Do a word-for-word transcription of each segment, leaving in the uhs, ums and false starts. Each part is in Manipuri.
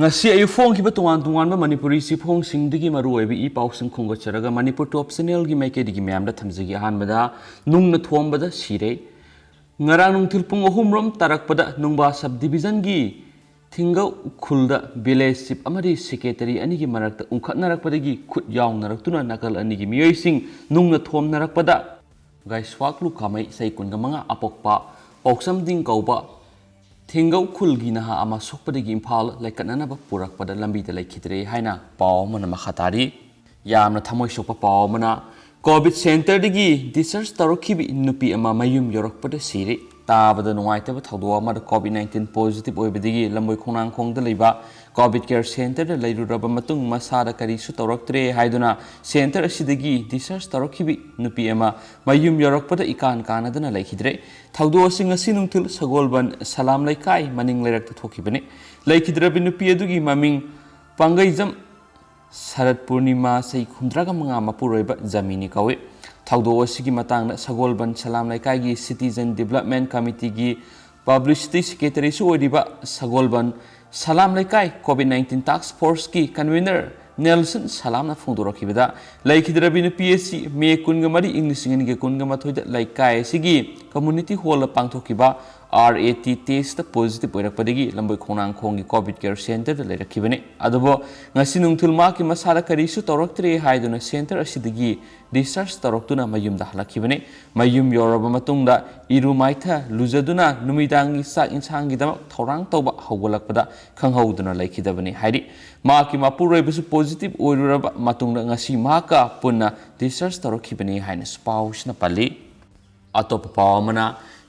ꯉꯁꯤ ꯑꯌꯨꯛ ꯐꯣꯡꯈꯤꯕ ꯇꯣꯉꯥꯟ ꯇꯣꯉꯥꯟꯕ ꯃꯅꯤꯄꯨꯔꯤ ꯆꯦꯐꯣꯡꯁꯤꯡꯗꯒꯤ ꯃꯔꯨꯑꯣꯏꯕ ꯏ ꯄꯥꯎꯁꯤꯡ ꯈꯣꯝꯒꯠꯆꯔꯒ ꯃꯅꯤꯄꯨꯔ ꯇꯣꯞ ꯆꯦꯅꯦꯜꯒꯤ ꯃꯥꯏꯀꯩꯗꯒꯤ ꯃꯌꯥꯝꯗ ꯊꯝꯖꯒꯦ꯫ ꯑꯍꯥꯟꯕꯗ, ꯅꯨꯡꯅ ꯊꯣꯝꯕꯗ ꯁꯤꯔꯦ꯫ ꯉꯔꯥꯡ ꯅꯨꯡꯊꯤꯜ ꯄꯨꯡ ꯑꯍꯨꯝ ꯔꯣꯝ ꯇꯥꯔꯛꯄꯗ ꯅꯨꯡꯕꯥ ꯁꯕ ꯗꯤꯕꯤꯖꯟꯒꯤ ꯊꯤꯡꯒ ꯎꯈ꯭ꯔꯨꯜꯗ ꯚꯤꯂꯦꯖ ꯆꯤꯐ ꯑꯃꯗꯤ ꯁꯦꯀ꯭ꯔꯦꯇꯔꯤ ꯑꯅꯤꯒꯤ ꯃꯔꯛꯇ ꯎꯪꯈꯠꯅꯔꯛꯄꯗꯒꯤ ꯈꯨꯠ ꯌꯥꯎꯅꯔꯛꯇꯨꯅ ꯅꯥꯀꯜ ꯑꯅꯤꯒꯤ ꯃꯤꯑꯣꯏꯁꯤꯡ ꯅꯨꯡꯅ ꯊꯣꯝꯅꯔꯛꯄꯗ ꯒꯥꯏꯁ꯭ꯋꯥꯛꯂꯨ ꯀꯥꯃꯩ, ꯆꯍꯤ ꯀꯨꯟꯒ ꯃꯉꯥ, ꯑꯄꯣꯛꯄ ꯄꯥꯎꯁꯝꯗꯤꯡ ꯀꯧꯕ ꯊꯦꯡꯒꯧ ꯈꯨꯜꯒꯤ ꯅꯍꯥ ꯑꯃ ꯁꯣꯛꯄꯗꯒꯤ ꯏꯝꯐꯥꯜ ꯂꯩꯀꯠꯅꯅꯕ ꯄꯨꯔꯛꯄꯗ ꯂꯝꯕꯤꯗ ꯂꯩꯈꯤꯗ꯭ꯔꯦ ꯍꯥꯏꯅ ꯄꯥꯎ ꯑꯃꯅ ꯃꯈꯥ ꯇꯥꯔꯤ꯫ ꯌꯥꯝꯅ ꯊꯃꯣꯏ ꯁꯣꯛꯄ ꯄꯥꯎ ꯑꯃꯅ, ꯀꯣꯚꯤꯗ ꯁꯦꯟꯇꯔꯗꯒꯤ ꯗꯤꯁꯆꯥꯔꯖ ꯇꯧꯔꯛꯈꯤꯕꯤ ꯅꯨꯄꯤ ꯑꯃ ꯃꯌꯨꯝ ꯌꯧꯔꯛꯄꯗ ꯁꯤꯔꯦ꯫ ꯇꯥꯕꯗ ꯅꯨꯡꯉꯥꯏꯇꯕ ꯊꯧꯗꯣꯛ ꯑꯃꯗ ꯀꯣꯚꯤꯗ ꯅꯥꯏꯟꯇꯤꯟ ꯄꯣꯖꯤꯇꯤꯚ ꯑꯣꯏꯕꯗꯒꯤ ꯂꯝꯕꯣꯏ ꯈꯣꯡꯅꯥꯡꯈꯣꯡꯗ ꯂꯩꯕ ꯀꯣꯚꯤꯗ ꯀꯦꯌꯔ ꯁꯦꯟꯇꯔꯗ ꯂꯩꯔꯨꯔꯕ ꯃꯇꯨꯡ ꯃꯁꯥꯗ ꯀꯔꯤꯁꯨ ꯇꯧꯔꯛꯇ꯭ꯔꯦ ꯍꯥꯏꯗꯨꯅ ꯁꯦꯟꯇꯔ ꯑꯁꯤꯗꯒꯤ ꯗꯤꯁꯆꯥꯔꯖ ꯇꯧꯔꯛꯈꯤꯕꯤ ꯅꯨꯄꯤ ꯑꯃ ꯃꯌꯨꯝ ꯌꯧꯔꯛꯄꯗ ꯏꯀꯥꯟ ꯀꯥꯟꯅꯗꯅ ꯂꯩꯈꯤꯗ꯭ꯔꯦ꯫ ꯊꯧꯗꯣꯛ ꯑꯁꯤ ꯉꯁꯤ ꯅꯨꯡꯊꯤꯜ ꯁꯒꯣꯜꯕꯟ ꯁꯂꯥꯝ ꯂꯩꯀꯥꯏ ꯃꯅꯤꯡ ꯂꯩꯔꯛꯇ ꯊꯣꯛꯈꯤꯕꯅꯤ꯫ ꯂꯩꯈꯤꯗ꯭ꯔꯕꯤ ꯅꯨꯄꯤ ꯑꯗꯨꯒꯤ ꯃꯃꯤꯡ ꯄꯥꯡꯒꯩꯖꯝ ꯁꯔꯠ ꯄꯨꯔꯅꯤꯃꯥ, ꯆꯍꯤ ꯍꯨꯝꯗ꯭ꯔꯥꯒ ꯃꯉꯥ, ꯃꯄꯨꯔꯣꯏꯕ ꯖꯃꯤꯅꯤ ꯀꯧꯏ꯫ ꯊꯧꯗꯣꯛ ꯑꯁꯤꯒꯤ ꯃꯇꯥꯡꯗ ꯁꯒꯣꯜꯕꯟ ꯁꯂꯥꯝ ꯂꯩꯀꯥꯏꯒꯤ ꯁꯤꯇꯤꯖꯟ ꯗꯤꯕꯂꯞꯃꯦꯟ ꯀꯃꯤꯇꯤꯒꯤ ꯄꯕ꯭ꯂꯤꯁꯤꯇꯤ ꯁꯦꯀ꯭ꯔꯦꯇꯔꯤꯁꯨ ꯑꯣꯏꯔꯤꯕ ꯁꯒꯣꯜꯕꯟ ꯁꯂꯥꯝ ꯂꯩꯀꯥꯏ ꯀꯣꯚꯤꯗ ꯅꯥꯏꯟꯇꯤꯟ ꯇꯥꯛꯁ ꯐꯣꯔꯁꯀꯤ ꯀꯟꯚꯤꯅꯔ ꯅꯦꯜꯁꯟ ꯁꯂꯥꯝꯅ ꯐꯣꯡꯗꯣꯔꯛꯈꯤꯕꯗ, ꯂꯩꯈꯤꯗ꯭ꯔꯕꯤ ꯅꯨꯄꯤ ꯑꯁꯤ ꯃꯦ ꯀꯨꯟꯒ ꯃꯔꯤ, ꯏꯪ ꯂꯤꯁꯤꯡ ꯑꯅꯤꯒ ꯀꯨꯟꯒ ꯃꯥꯊꯣꯏꯗ ꯂꯩꯀꯥꯏ ꯑꯁꯤꯒꯤ ꯀꯝꯃ꯭ꯌꯨꯅꯤꯇꯤ ꯍꯣꯜꯗ ꯄꯥꯡꯊꯣꯛꯈꯤꯕ R A T test positive ꯑꯣꯏꯔꯛꯄꯗꯒꯤ ꯂꯝꯕꯣꯏ ꯈꯣꯡꯅꯥꯡꯈꯣꯡꯒꯤ ꯀꯣꯚꯤꯗ ꯀꯦꯌꯔ ꯁꯦꯟꯇꯔꯗ ꯂꯩꯔꯛꯈꯤꯕꯅꯤ꯫ ꯑꯗꯨꯕꯨ ꯉꯁꯤ ꯅꯨꯡꯊꯤꯜ ꯃꯍꯥꯛꯀꯤ ꯃꯁꯥꯗ ꯀꯔꯤꯁꯨ ꯇꯧꯔꯛꯇ꯭ꯔꯦ ꯍꯥꯏꯗꯨꯅ ꯁꯦꯟꯇꯔ ꯑꯁꯤꯗꯒꯤ ꯗꯤꯁꯆꯥꯔꯖ ꯇꯧꯔꯛꯇꯨꯅ ꯃꯌꯨꯝꯗ ꯍꯜꯂꯛꯈꯤꯕꯅꯤ꯫ ꯃꯌꯨꯝ ꯌꯧꯔꯕ ꯃꯇꯨꯡꯗ ꯏꯔꯨ ꯃꯥꯏꯊ ꯂꯨꯖꯗꯨꯅ ꯅꯨꯃꯤꯗꯥꯡꯒꯤ ꯆꯥꯛ ꯏꯟꯁꯥꯡꯒꯤꯗꯃꯛ ꯊꯧꯔꯥꯡ ꯇꯧꯕ ꯍꯧꯒꯠꯂꯛꯄꯗ ꯈꯪꯍꯧꯗꯅ ꯂꯩꯈꯤꯗꯕꯅꯤ ꯍꯥꯏꯔꯤ꯫ ꯃꯍꯥꯛꯀꯤ ꯃꯄꯨꯔꯣꯏꯕꯁꯨ ꯄꯣꯖꯤꯇꯤꯚ ꯑꯣꯏꯔꯨꯔꯕ ꯃꯇꯨꯡꯗ ꯉꯁꯤ ꯃꯍꯥꯛꯀ ꯄꯨꯟꯅ ꯗꯤꯁꯆꯥꯔꯖ ꯇꯧꯔꯛꯈꯤꯕꯅꯤ ꯍꯥꯏꯅꯁꯨ ꯄꯥꯎꯁꯤꯅ ꯄꯜꯂꯤ꯫ ꯑꯇꯣꯞꯄ ꯄꯥꯎ ꯑꯃꯅ,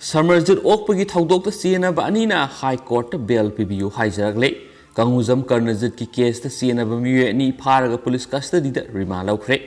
ꯁꯃꯔꯖꯤꯠ ꯑꯣꯛꯄꯒꯤ ꯊꯧꯗꯣꯛꯇ ꯆꯦꯟꯅꯕ ꯑꯅꯤꯅ ꯍꯥꯏ ꯀꯣꯔꯠꯇ ꯕꯦꯜ ꯄꯤꯕꯤꯌꯨ ꯍꯥꯏꯖꯔꯛꯂꯦ꯫ ꯀꯪꯉꯨꯖꯝ ꯀꯔꯅꯖꯤꯠꯀꯤ ꯀꯦꯁꯇ ꯆꯦꯟꯅꯕ ꯃꯤꯑꯣꯏ ꯑꯅꯤ ꯐꯥꯔꯒ ꯄꯨꯂꯤꯁ ꯀꯁꯇꯗꯤꯗ ꯔꯤꯃꯥꯟ ꯂꯧꯈ꯭ꯔꯦ꯫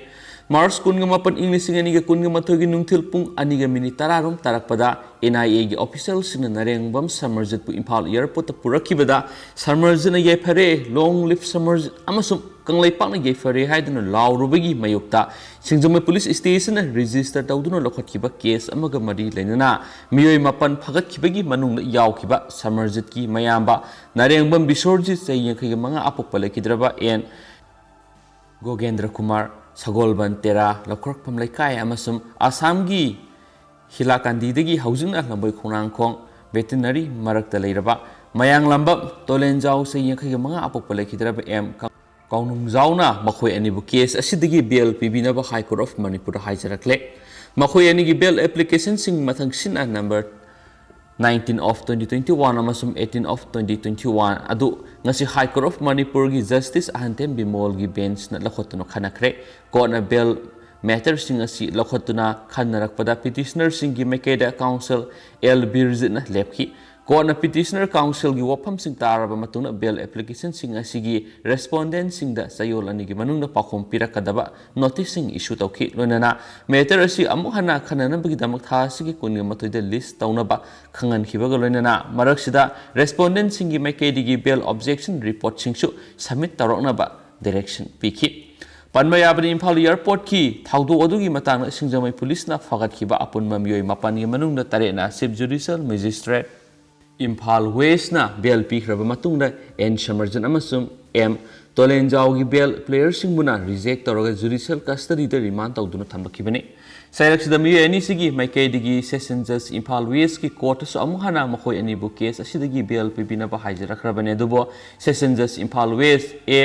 ꯃꯥꯔꯆ ꯀꯨꯟꯒ ꯃꯥꯄꯟ, ꯏꯪ ꯂꯤꯁꯤꯡ ꯑꯅꯤꯒ ꯀꯨꯟꯒ ꯃꯥꯊꯣꯏꯒꯤ ꯅꯨꯡꯊꯤꯜ ꯄꯨꯡ ꯑꯅꯤꯒ ꯃꯤꯅꯤꯠ ꯇꯔꯥꯔꯣꯝ ꯇꯥꯔꯛꯄꯗ N I Aꯒꯤ officialꯁꯤꯡꯅ Narengbam ꯁꯃꯔꯖꯤꯠꯄꯨ Imphal airportꯇ ꯄꯨꯔꯛꯈꯤꯕꯗ ꯁꯃꯔꯖꯤꯠꯅ "ꯌꯥꯏꯐꯔꯦ, long live ꯁꯃꯔꯖꯤꯠ" ꯑꯃꯁꯨꯡ "ꯀꯪꯂꯩꯄꯥꯛꯅ ꯌꯥꯏꯐꯔꯦ" ꯍꯥꯏꯗꯨꯅ ꯂꯥꯎꯔꯨꯕꯒꯤ ꯃꯥꯌꯣꯛꯇ ꯁꯤꯡꯖꯃꯩ police stationꯅ register ꯇꯧꯗꯨꯅ ꯂꯧꯈꯠꯈꯤꯕ case ꯑꯃꯒ ꯃꯔꯤ ꯂꯩꯅꯅ ꯃꯤꯑꯣꯏ ꯃꯥꯄꯟ ꯐꯒꯠꯈꯤꯕꯒꯤ ꯃꯅꯨꯡꯗ ꯌꯥꯎꯈꯤꯕ ꯁꯃꯔꯖꯤꯠꯀꯤ ꯃꯌꯥꯝꯕ ꯅꯥꯔꯦꯡꯕꯝ ꯕꯤꯁꯣꯔꯖꯤꯠ, ꯆꯍꯤ ꯌꯥꯡꯈꯩꯒ ꯃꯉꯥ, ꯑꯄꯣꯛꯄ ꯂꯩꯈꯤꯗ꯭ꯔꯕ N ꯒꯣꯒꯦꯟꯗ꯭ꯔ ꯀꯨꯃꯥꯔ, ꯁꯒꯣꯜꯕꯟ ꯇꯦꯔꯥ, ꯂꯧꯈ꯭ꯔꯛꯐꯝ ꯂꯩꯀꯥꯏ ꯑꯃꯁꯨꯡ ꯑꯁꯥꯝꯒꯤ ꯍꯤꯂꯥꯀꯥꯟꯗꯤꯗꯒꯤ ꯍꯧꯖꯤꯛꯅ ꯂꯝꯕꯣꯏ ꯈꯣꯡꯅꯥꯡꯈꯣꯡ veterinary ꯃꯔꯛꯇ ꯂꯩꯔꯕ ꯃꯌꯥꯡꯂꯝꯕꯝ ꯇꯣꯂꯦꯟꯖꯥꯎ, ꯆꯍꯤ ꯌꯥꯡꯈꯩꯒ ꯃꯉꯥ, ꯑꯄꯣꯛꯄ ꯂꯩꯈꯤꯗ꯭ꯔꯕ M ꯀꯥꯎꯅꯨꯡꯖꯥꯎꯅ ꯃꯈꯣꯏ ꯑꯅꯤꯕꯨ case ꯑꯁꯤꯗꯒꯤ bail ꯄꯤꯕꯤꯅꯕ High Court of ꯃꯅꯤꯄꯨꯔꯗ ꯍꯥꯏꯖꯔꯛꯂꯦ꯫ ꯃꯈꯣꯏ ꯑꯅꯤꯒꯤ bail applicationꯁꯤꯡ ꯃꯊꯪꯁꯤꯠꯅ number nineteen of twenty twenty-one ꯑꯃꯁꯨꯡ eighteen of twenty twenty-one ꯑꯗꯨ ꯉꯁꯤ High Court of ꯃꯅꯤꯄꯨꯔꯒꯤ Justice ꯑꯍꯟꯊꯦꯝ ꯕꯤꯃꯣꯜꯒꯤ benchꯅ ꯂꯧꯈꯠꯇꯨꯅ ꯈꯟꯅꯈ꯭ꯔꯦ꯫ Courtꯅ bail matterꯁꯤꯡ ꯑꯁꯤ ꯂꯧꯈꯠꯇꯨꯅ ꯈꯟꯅꯔꯛꯄꯗ petitionerꯁꯤꯡꯒꯤ ꯃꯥꯏꯀꯩꯗ counsel L ꯕꯤꯔꯖꯤꯠꯅ ꯂꯦꯞꯈꯤ꯫ Courtꯅ petitioner counselꯒꯤ ꯋꯥꯐꯝꯁꯤꯡ ꯇꯥꯔꯕ ꯃꯇꯨꯡꯗ bail applicationꯁꯤꯡ ꯑꯁꯤꯒꯤ respondentꯁꯤꯡꯗ ꯆꯌꯣꯜ ꯑꯅꯤꯒꯤ ꯃꯅꯨꯡꯗ ꯄꯥꯎꯈꯨꯝ ꯄꯤꯔꯛꯀꯗꯕ noticeꯁꯤꯡ issue ꯇꯧꯈꯤ꯫ ꯂꯣꯏꯅꯅ matter ꯑꯁꯤ ꯑꯃꯨꯛ ꯍꯟꯅ ꯈꯟꯅꯅꯕꯒꯤꯗꯃꯛ ꯊꯥ ꯑꯁꯤꯒꯤ ꯀꯨꯟꯒ ꯃꯥꯊꯣꯏꯗ list ꯇꯧꯅꯕ ꯈꯪꯍꯟꯈꯤꯕꯒ ꯂꯣꯏꯅꯅ ꯃꯔꯛꯁꯤꯗ respondentꯁꯤꯡꯒꯤ ꯃꯥꯏꯀꯩꯗꯒꯤ bail objection reportꯁꯤꯡꯁꯨ submit ꯇꯧꯔꯛꯅꯕ direction ꯄꯤꯈꯤ꯫ ꯄꯟꯕ ꯌꯥꯕꯅꯤ, ꯏꯝꯐꯥꯜ airportꯀꯤ ꯊꯧꯗꯣꯛ ꯑꯗꯨꯒꯤ ꯃꯇꯥꯡꯗ ꯁꯤꯡꯖꯃꯩ policeꯅ ꯐꯒꯠꯈꯤꯕ ꯑꯄꯨꯟꯕ ꯃꯤꯑꯣꯏ ꯃꯥꯄꯟꯒꯤ ꯃꯅꯨꯡꯗ ꯇꯔꯦꯠꯅ Chief Judicial Magistrate Imphal Westꯅ bail ꯄꯤꯈ꯭ꯔꯕ ꯃꯇꯨꯡꯗ N ꯁꯃꯔꯖꯤꯠ ꯑꯃꯁꯨꯡ M ꯇꯣꯂꯦꯟꯖꯥꯎꯒꯤ bail playerꯁꯤꯡꯕꯨꯅ reject ꯇꯧꯔꯒ judicial custodyꯗ remand ꯇꯧꯗꯨꯅ ꯊꯝꯕꯤꯈꯤꯕꯅꯤ꯫ ꯆꯩꯔꯛꯁꯤꯗ ꯃꯤꯑꯣꯏ ꯑꯅꯤꯁꯤꯒꯤ ꯃꯥꯏꯀꯩꯗꯒꯤ Session Judge ꯏꯝꯐꯥꯜ Westꯀꯤ courtꯇꯁꯨ ꯑꯃꯨꯛ ꯍꯟꯅ ꯃꯈꯣꯏ ꯑꯅꯤꯕꯨ case ꯑꯁꯤꯗꯒꯤ bail ꯄꯤꯕꯤꯅꯕ ꯍꯥꯏꯖꯔꯛꯈ꯭ꯔꯕꯅꯤ꯫ ꯑꯗꯨꯕꯨ Session Judge Imphal West A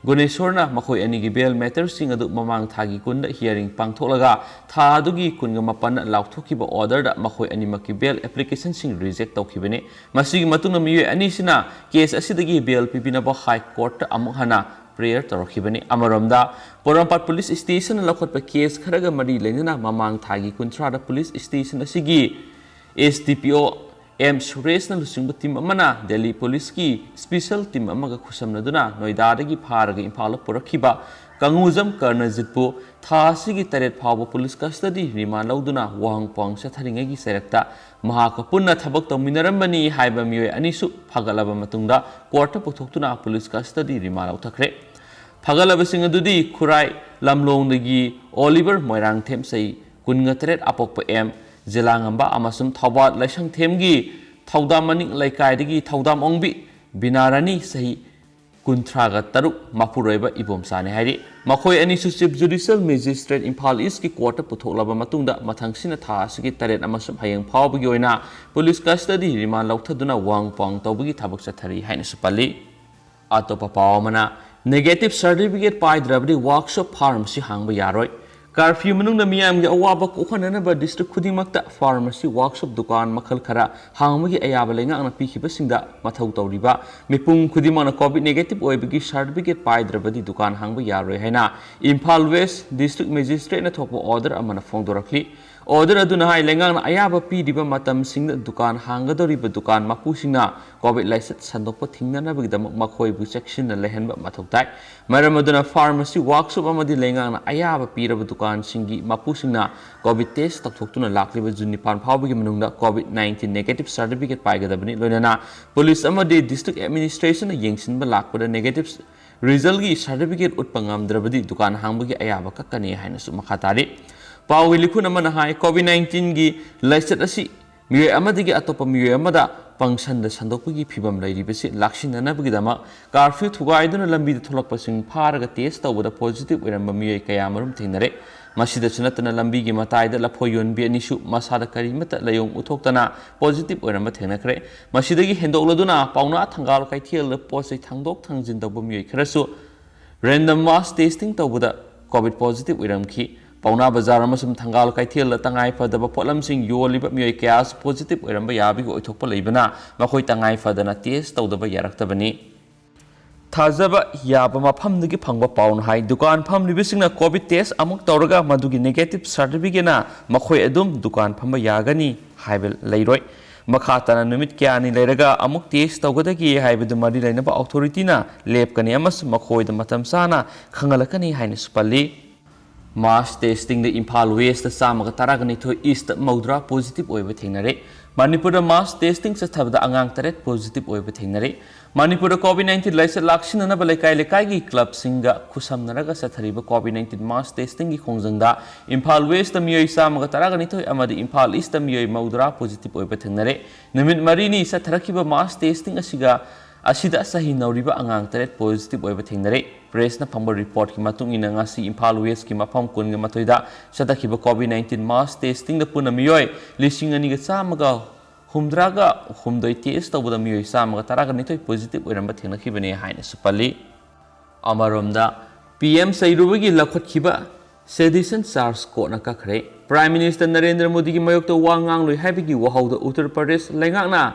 ꯒꯨꯅꯦꯁꯣꯔꯅ ꯃꯈꯣꯏ ꯑꯅꯤꯒꯤ bail matterꯁꯤꯡ ꯑꯗꯨ ꯃꯃꯥꯡ ꯊꯥꯒꯤ ꯀꯨꯟꯗ hearing ꯄꯥꯡꯊꯣꯛꯂꯒ ꯊꯥ ꯑꯗꯨꯒꯤ ꯀꯨꯟꯒ ꯃꯥꯄꯟꯗ ꯂꯥꯎꯊꯣꯛꯈꯤꯕ orderꯗ ꯃꯈꯣꯏ ꯑꯅꯤꯃꯛꯀꯤ bail applicationꯁꯤꯡ reject ꯇꯧꯈꯤꯕꯅꯤ꯫ ꯃꯁꯤꯒꯤ ꯃꯇꯨꯡꯗ ꯃꯤꯑꯣꯏ ꯑꯅꯤꯁꯤꯅ case ꯑꯁꯤꯗꯒꯤ bail ꯄꯤꯕꯤꯅꯕ High Courtꯇ ꯑꯃꯨꯛ ꯍꯟꯅ prayer ꯇꯧꯔꯛꯈꯤꯕꯅꯤ꯫ ꯑꯃꯔꯣꯝꯗ ꯄꯣꯔꯣꯝꯄꯥꯠ police stationꯅ ꯂꯧꯈꯠꯄ case ꯈꯔꯒ ꯃꯔꯤ ꯂꯩꯅꯅ ꯃꯃꯥꯡ ꯊꯥꯒꯤ ꯀꯨꯟꯊ꯭ꯔꯥꯗ police station ꯑꯁꯤꯒꯤ S D P O M ꯁꯨꯔꯦꯁꯅ ꯂꯨꯆꯤꯡꯕ team ꯑꯃꯅ ꯗꯦꯜꯂꯤ policeꯀꯤ special team ꯑꯃꯒ ꯈꯨꯠꯁꯝꯅꯗꯨꯅ ꯅꯣꯏꯗꯥꯗꯒꯤ ꯐꯥꯔꯒ ꯏꯝꯐꯥꯜꯗ ꯄꯨꯔꯛꯈꯤꯕ ꯄꯪꯉꯨꯖꯝ ꯀꯔꯅꯖꯤꯠꯄꯨ ꯊꯥ ꯑꯁꯤꯒꯤ ꯇꯔꯦꯠ ꯐꯥꯎꯕ ꯄꯨꯂꯤꯁ ꯀꯁꯇꯗꯤ ꯔꯤꯃꯥꯟ ꯂꯧꯗꯨꯅ ꯋꯥꯍꯪ ꯄꯥꯎꯍꯪ ꯆꯠꯊꯔꯤꯉꯩꯒꯤ ꯆꯩꯔꯛꯇ ꯃꯍꯥꯛꯀ ꯄꯨꯟꯅ ꯊꯕꯛ ꯇꯧꯃꯤꯟꯅꯔꯝꯕꯅꯤ ꯍꯥꯏꯕ ꯃꯤꯑꯣꯏ ꯑꯅꯤꯁꯨ ꯐꯥꯒꯠꯂꯕ ꯃꯇꯨꯡꯗ ꯀꯣꯔꯠꯇ ꯄꯨꯊꯣꯛꯇꯨꯅ ꯄꯨꯂꯤꯁ ꯀꯁꯇꯗꯤ ꯔꯤꯃꯥꯟ ꯂꯧꯊꯈ꯭ꯔꯦ꯫ ꯐꯥꯒꯠꯂꯕꯁꯤꯡ ꯑꯗꯨꯗꯤ ꯈꯨꯔꯥꯏ ꯂꯝꯂꯣꯡꯗꯒꯤ ꯑꯣꯂꯤꯚꯔ ꯃꯣꯏꯔꯥꯡꯊꯦꯝ, ꯆꯍꯤ ꯀꯨꯟꯒ ꯇꯔꯦꯠ, ꯑꯄꯣꯛꯄ ꯑꯦꯝ ꯖꯤꯂꯥꯉꯝꯕ, ꯑꯃꯁꯨꯡ ꯊꯧꯕꯥꯜ ꯂꯥꯏꯁꯪꯊꯦꯝꯒꯤ ꯊꯧꯗꯥꯝ ꯃꯅꯤꯡ ꯂꯩꯀꯥꯏꯗꯒꯤ ꯊꯧꯗꯥꯝ ꯑꯣꯡꯕꯤ ꯕꯤꯅꯥꯔꯥꯅꯤ, ꯆꯍꯤ ꯀꯨꯟꯊ꯭ꯔꯥꯒ ꯇꯔꯨꯛ, ꯃꯄꯨꯔꯣꯏꯕ ꯏꯕꯣꯝꯆꯥꯅꯤ ꯍꯥꯏꯔꯤ꯫ ꯃꯈꯣꯏ ꯑꯅꯤꯁꯨ ꯆꯤꯐ ꯖꯨꯗꯤꯁꯤꯌꯦꯜ ꯃꯦꯖꯤꯁꯇ꯭ꯔꯦꯠ ꯏꯝꯐꯥꯜ ꯏꯁꯀꯤ ꯀꯣꯔꯠꯇ ꯄꯨꯊꯣꯛꯂꯕ ꯃꯇꯨꯡꯗ ꯃꯊꯪꯁꯤꯅ ꯊꯥ ꯑꯁꯤꯒꯤ ꯇꯔꯦꯠ ꯑꯃꯁꯨꯡ ꯍꯌꯦꯡ ꯐꯥꯎꯕꯒꯤ ꯑꯣꯏꯅ ꯄꯨꯂꯤꯁ ꯀꯁꯇꯗꯤ ꯔꯤꯃꯥꯟ ꯂꯧꯊꯗꯨꯅ ꯋꯥꯍꯪ ꯄꯥꯎꯍꯪ ꯇꯧꯕꯒꯤ ꯊꯕꯛ ꯆꯠꯊꯔꯤ ꯍꯥꯏꯅꯁꯨ ꯄꯜꯂꯤ꯫ ꯑꯇꯣꯞꯄ ꯄꯥꯎ ꯑꯃꯅ, ꯅꯦꯒꯦꯇꯤꯚ ꯁꯥꯔꯇꯤꯐꯤꯀꯦꯠ ꯄꯥꯏꯗ꯭ꯔꯕꯗꯤ ꯋꯥꯔꯛꯁꯣꯞ ꯐꯥꯔꯃꯥꯁꯤ ꯍꯥꯡꯕ ꯌꯥꯔꯣꯏ꯫ ꯀꯥꯔꯐ꯭ꯌꯨ ꯃꯅꯨꯡꯗ ꯃꯤꯌꯥꯝꯒꯤ ꯑꯋꯥꯕ ꯀꯣꯛꯍꯟꯅꯅꯕ ꯗꯤꯁꯇ꯭ꯔꯤꯛ ꯈꯨꯗꯤꯡꯃꯛꯇ ꯐꯥꯔꯃꯥꯁꯤ ꯋꯥꯔꯛꯁꯣꯞ ꯗꯨꯀꯥꯟ ꯃꯈꯜ ꯈꯔ ꯍꯥꯡꯕꯒꯤ ꯑꯌꯥꯕ ꯂꯩꯉꯥꯛꯅ ꯄꯤꯈꯤꯕꯁꯤꯡꯗ ꯃꯊꯧ ꯇꯧꯔꯤꯕ ꯃꯤꯄꯨꯝ ꯈꯨꯗꯤꯡꯃꯛꯅ ꯀꯣꯚꯤꯗ ꯅꯦꯒꯦꯇꯤꯚ ꯑꯣꯏꯕꯒꯤ ꯁꯥꯔꯇꯤꯐꯤꯀꯦꯠ ꯄꯥꯏꯗ꯭ꯔꯕꯗꯤ ꯗꯨꯀꯥꯟ ꯍꯥꯡꯕ ꯌꯥꯔꯣꯏ ꯍꯥꯏꯅ ꯏꯝꯐꯥꯜ ꯋꯦꯁ ꯗꯤꯁꯇ꯭ꯔꯤꯛ ꯃꯦꯖꯤꯁꯇ꯭ꯔꯦꯠꯅ ꯊꯣꯛꯄ ꯑꯣꯔꯗꯔ ꯑꯃꯅ ꯐꯣꯡꯗꯣꯔꯛꯂꯤ꯫ ꯑꯣꯔꯗꯔ ꯑꯗꯨꯅ ꯍꯥꯏ, ꯂꯩꯉꯥꯛꯅ ꯑꯌꯥꯕ ꯄꯤꯔꯤꯕ ꯃꯇꯝꯁꯤꯡꯗ ꯗꯨꯀꯥꯟ ꯍꯥꯡꯒꯗꯧꯔꯤꯕ ꯗꯨꯀꯥꯟ ꯃꯄꯨꯁꯤꯡꯅ ꯀꯣꯚꯤꯗ ꯂꯥꯏꯆꯠ ꯁꯟꯗꯣꯛꯄ ꯊꯤꯡꯅꯅꯕꯒꯤꯗꯃꯛ ꯃꯈꯣꯏꯕꯨ ꯆꯦꯛꯁꯤꯟꯅ ꯂꯩꯍꯟꯕ ꯃꯊꯧ ꯇꯥꯏ꯫ ꯃꯔꯝ ꯑꯗꯨꯅ ꯐꯥꯔꯃꯥꯁꯤ ꯋꯥꯔꯛꯁꯣꯞ ꯑꯃꯗꯤ ꯂꯩꯉꯥꯛꯅ ꯑꯌꯥꯕ ꯄꯤꯔꯕ ꯗꯨꯀꯥꯟꯁꯤꯡꯒꯤ ꯃꯄꯨꯁꯤꯡꯅ ꯀꯣꯚꯤꯗ ꯇꯦꯁ ꯇꯧꯊꯣꯛꯇꯨꯅ ꯂꯥꯛꯂꯤꯕ ꯖꯨꯟ ꯅꯤꯄꯥꯟ ꯐꯥꯎꯕꯒꯤ ꯃꯅꯨꯡꯗ ꯀꯣꯚꯤꯗ ꯅꯥꯏꯟꯇꯤꯟ ꯅꯦꯒꯦꯇꯤꯚ ꯁꯥꯔꯇꯤꯐꯤꯀꯦꯠ ꯄꯥꯏꯒꯗꯕꯅꯤ꯫ ꯂꯣꯏꯅꯅ ꯄꯨꯂꯤꯁ ꯑꯃꯗꯤ ꯗꯤꯁꯇ꯭ꯔꯤꯛ ꯑꯦꯗꯃꯤꯅꯤꯁꯇ꯭ꯔꯦꯁꯟꯅ ꯌꯦꯡꯁꯤꯟꯕ ꯂꯥꯛꯄꯗ ꯅꯦꯒꯦꯇꯤꯚ ꯔꯤꯖꯜꯒꯤ ꯁꯥꯔꯇꯤꯐꯤꯀꯦꯠ ꯎꯠꯄ ꯉꯝꯗ꯭ꯔꯕꯗꯤ ꯗꯨꯀꯥꯟ ꯍꯥꯡꯕꯒꯤ ꯑꯌꯥꯕ ꯀꯛꯀꯅꯤ ꯍꯥꯏꯅꯁꯨ ꯃꯈꯥ ꯇꯥꯔꯤ꯫ ꯄꯥꯎꯒꯤ ꯂꯤꯈꯨꯟ ꯑꯃꯅ ꯍꯥꯏ, ꯀꯣꯚꯤꯗ ꯅꯥꯏꯟꯇꯤꯟꯒꯤ ꯂꯥꯏꯆꯠ ꯑꯁꯤ ꯃꯤꯑꯣꯏ ꯑꯃꯗꯒꯤ ꯑꯇꯣꯞꯄ ꯃꯤꯑꯣꯏ ꯑꯃꯗ ꯄꯪꯁꯟꯗ ꯁꯟꯗꯣꯛꯄꯒꯤ ꯐꯤꯚꯝ ꯂꯩꯔꯤꯕꯁꯤ ꯂꯥꯛꯁꯤꯟꯅꯅꯕꯒꯤꯗꯃꯛ ꯀꯥꯔꯐ꯭ꯌꯨ ꯊꯨꯒꯥꯏꯗꯨꯅ ꯂꯝꯕꯤꯗ ꯊꯣꯛꯂꯛꯄꯁꯤꯡ ꯐꯥꯔꯒ ꯇꯦꯁ ꯇꯧꯕꯗ ꯄꯣꯖꯤꯇꯤꯚ ꯑꯣꯏꯔꯝꯕ ꯃꯤꯑꯣꯏ ꯀꯌꯥ ꯃꯔꯨꯝ ꯊꯦꯡꯅꯔꯦ꯫ ꯃꯁꯤꯗꯁꯨ ꯅꯠꯇꯅ ꯂꯝꯕꯤꯒꯤ ꯃꯇꯥꯏꯗ ꯂꯐꯣꯏ ꯌꯣꯟꯕꯤ ꯑꯅꯤꯁꯨ ꯃꯁꯥꯗ ꯀꯔꯤꯃꯠꯇ ꯂꯥꯏꯑꯣꯡ ꯎꯠꯊꯣꯛꯇꯅ ꯄꯣꯖꯤꯇꯤꯚ ꯑꯣꯏꯔꯝꯕ ꯊꯦꯡꯅꯈ꯭ꯔꯦ꯫ ꯃꯁꯤꯗꯒꯤ ꯍꯦꯟꯗꯣꯛꯂꯗꯨꯅ ꯄꯥꯎꯅꯥ ꯊꯪꯒꯥꯜ ꯀꯩꯊꯦꯜꯗ ꯄꯣꯠ ꯆꯩ ꯊꯥꯡꯗꯣꯛ ꯊꯥꯡꯖꯤꯟ ꯇꯧꯕ ꯃꯤꯑꯣꯏ ꯈꯔꯁꯨ ꯔꯦꯟꯗꯝ ꯃꯥꯁ ꯇꯦꯁꯇꯤꯡ ꯇꯧꯕꯗ ꯀꯣꯚꯤꯗ ꯄꯣꯖꯤꯇꯤꯚ ꯑꯣꯏꯔꯝꯈꯤ꯫ ꯄꯥꯎꯅꯥ ꯕꯖꯥꯔ ꯑꯃꯁꯨꯡ ꯊꯪꯒꯥꯜ ꯀꯩꯊꯦꯜꯗ ꯇꯉꯥꯏ ꯐꯗꯕ ꯄꯣꯠꯂꯝꯁꯤꯡ ꯌꯣꯜꯂꯤꯕ ꯃꯤꯑꯣꯏ ꯀꯌꯥꯁꯨ ꯄꯣꯖꯤꯇꯤꯚ ꯑꯣꯏꯔꯝꯕ ꯌꯥꯕꯒꯤ ꯑꯣꯏꯊꯣꯛꯄ ꯂꯩꯕꯅ ꯃꯈꯣꯏ ꯇꯉꯥꯏ ꯐꯗꯅ ꯇꯦꯁ ꯇꯧꯗꯕ ꯌꯥꯔꯛꯇꯕꯅꯤ꯫ ꯊꯥꯖꯕ ꯌꯥꯕ ꯃꯐꯝꯗꯒꯤ ꯐꯪꯕ ꯄꯥꯎꯅ ꯍꯥꯏ, ꯗꯨꯀꯥꯟ ꯐꯝꯂꯤꯕꯁꯤꯡꯅ ꯀꯣꯚꯤꯗ ꯇꯦꯁ ꯑꯃꯨꯛ ꯇꯧꯔꯒ ꯃꯗꯨꯒꯤ ꯅꯦꯒꯦꯇꯤꯚ ꯁꯥꯔꯇꯤꯐꯤꯀꯦꯠꯅ ꯃꯈꯣꯏ ꯑꯗꯨꯝ ꯗꯨꯀꯥꯟ ꯐꯝꯕ ꯌꯥꯒꯅꯤ ꯍꯥꯏꯕ ꯂꯩꯔꯣꯏ꯫ ꯃꯈꯥ ꯇꯥꯅ ꯅꯨꯃꯤꯠ ꯀꯌꯥꯅꯤ ꯂꯩꯔꯒ ꯑꯃꯨꯛ test ꯇꯧꯒꯗꯒꯦ ꯍꯥꯏꯕꯗꯨ ꯃꯔꯤ ꯂꯩꯅꯕ authority ꯅ ꯂꯦꯞꯀꯅꯤ ꯑꯃꯁꯨꯡ ꯃꯈꯣꯏꯗ ꯃꯇꯝ ꯆꯥꯅ ꯈꯪꯍꯜꯂꯛꯀꯅꯤ ꯍꯥꯏꯅꯁꯨ ꯄꯜꯂꯤ꯫ Mass testing ꯗ ꯏꯝꯐꯥꯜ West ꯇ ꯆꯥꯝꯃꯒ ꯇꯔꯥꯒ ꯅꯤꯊꯣꯏ, East ꯇ ꯃꯧꯗ꯭ꯔꯥ positive ꯑꯣꯏꯕ ꯊꯦꯡꯅꯔꯦ꯫ ꯃꯅꯤꯄꯨꯔꯗ mass testing ꯆꯠꯊꯕꯗ ꯑꯉꯥꯡ ꯇꯔꯦꯠ positive ꯑꯣꯏꯕ ꯊꯦꯡꯅꯔꯦ꯫ ꯃꯅꯤꯄꯨꯔꯗ COVID nineteen ꯂꯥꯏꯆꯠ ꯂꯥꯛꯁꯤꯟꯅꯅꯕ ꯂꯩꯀꯥꯏ ꯂꯩꯀꯥꯏꯒꯤ club ꯁꯤꯡꯒ ꯈꯨꯠꯁꯝꯅꯔꯒ ꯆꯠꯊꯔꯤꯕ COVID nineteen mass testing ꯒꯤ ꯈꯣꯡꯖꯪꯗ ꯏꯝꯐꯥꯜ West ꯇ ꯃꯤꯑꯣꯏ ꯆꯥꯝꯃꯒ ꯇꯔꯥꯒ ꯅꯤꯊꯣꯏ ꯑꯃꯗꯤ ꯏꯝꯐꯥꯜ East ꯇ ꯃꯤꯑꯣꯏ ꯃꯧꯗ꯭ꯔꯥ positive ꯑꯣꯏꯕ ꯊꯦꯡꯅꯔꯦ꯫ ꯅꯨꯃꯤꯠ ꯃꯔꯤꯅꯤ ꯆꯠꯊꯔꯛꯈꯤꯕ mass testing ꯑꯁꯤꯒ, ꯑꯁꯤꯗ ꯆꯍꯤ ꯅꯧꯔꯤꯕ ꯑꯉꯥꯡ ꯇꯔꯦꯠ positive ꯑꯣꯏꯕ ꯊꯦꯡꯅꯔꯦ꯫ Press ꯅ ꯐꯪꯕ report ꯀꯤ ꯃꯇꯨꯡ ꯏꯟꯅ, ꯉꯁꯤ ꯏꯝꯐꯥꯜ West ꯀꯤ ꯃꯐꯝ ꯀꯨꯟꯒ ꯃꯥꯊꯣꯏꯗ ꯆꯠꯊꯈꯤꯕ COVID nineteen mass testing ꯗ ꯄꯨꯟꯅ ꯃꯤꯑꯣꯏ ꯂꯤꯁꯤꯡ ꯑꯅꯤꯒ ꯆꯥꯝꯃꯒ ꯍꯨꯝꯗ꯭ꯔꯥꯒ ꯍꯨꯝꯗꯣꯏ test ꯇꯧꯕꯗ ꯃꯤꯑꯣꯏ ꯆꯥꯝꯃꯒ ꯇꯔꯥꯒ ꯅꯤꯊꯣꯏ positive ꯑꯣꯏꯔꯝꯕ ꯊꯦꯡꯅꯈꯤꯕꯅꯤ ꯍꯥꯏꯅꯁꯨ ꯄꯜꯂꯤ꯫ ꯑꯃꯔꯣꯝꯗ, PM ꯆꯩꯔꯨꯕꯒꯤ ꯂꯧꯈꯠꯈꯤꯕ sedition charge court ꯅ ꯀꯛꯈ꯭ꯔꯦ꯫ Prime Minister ꯅꯔꯦꯟꯗ꯭ꯔ ꯃꯣꯗꯤꯒꯤ ꯃꯥꯌꯣꯛꯇ ꯋꯥ ꯉꯥꯡꯂꯣꯏ ꯍꯥꯏꯕꯒꯤ ꯋꯥꯍꯧꯗ ꯎꯠꯇꯔ ꯄ꯭ꯔꯗꯦꯁ ꯂꯩꯉꯥꯛꯅ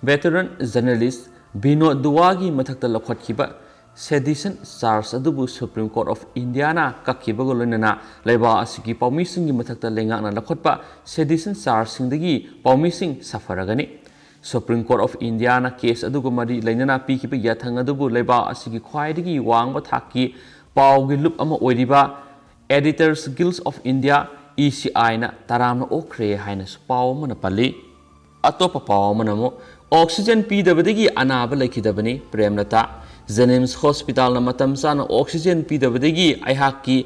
veteran journalist ꯕꯤꯅꯣꯗ ꯗꯨꯋꯥꯒꯤ ꯃꯊꯛꯇ ꯂꯧꯈꯠꯈꯤꯕ sedition charge ꯑꯗꯨꯕꯨ Supreme Court of India ꯅ ꯀꯛꯈꯤꯕꯒ ꯂꯣꯏꯅꯅ ꯂꯩꯕꯥꯛ ꯑꯁꯤꯒꯤ ꯄꯥꯎꯃꯤꯁꯤꯡꯒꯤ ꯃꯊꯛꯇ ꯂꯩꯉꯥꯛꯅ ꯂꯧꯈꯠꯄ sedition charge ꯁꯤꯡꯗꯒꯤ ꯄꯥꯎꯃꯤꯁꯤꯡ ꯁꯥꯐꯔꯒꯅꯤ꯫ Supreme Court of India ꯅ case ꯑꯗꯨꯒ ꯃꯔꯤ ꯂꯩꯅꯅ ꯄꯤꯈꯤꯕ ꯌꯥꯊꯪ ꯑꯗꯨꯕꯨ ꯂꯩꯕꯥꯛ ꯑꯁꯤꯒꯤ ꯈ꯭ꯋꯥꯏꯗꯒꯤ ꯋꯥꯡꯕ ꯊꯥꯛꯀꯤ ꯄꯥꯎꯒꯤ ꯂꯨꯞ ꯑꯃ ꯑꯣꯏꯔꯤꯕ Editors Guild of India, ECI ꯅ ꯇꯔꯥꯝꯅ ꯑꯣꯛꯈ꯭ꯔꯦ ꯍꯥꯏꯅꯁꯨ ꯄꯥꯎ ꯑꯃꯅ ꯄꯜꯂꯤ꯫ ꯑꯇꯣꯞꯄ ꯄꯥꯎ ꯑꯃꯅ ꯑꯃꯨꯛ, oxygen ꯄꯤꯗꯕꯗꯒꯤ ꯑꯅꯥꯕ ꯂꯩꯈꯤꯗꯕꯅꯤ ꯄ꯭ꯔꯦꯝꯂꯇꯥ꯫ JNIMS hospital ꯅ ꯃꯇꯝ ꯆꯥꯅ oxygen ꯄꯤꯗꯕꯗꯒꯤ ꯑꯩꯍꯥꯛꯀꯤ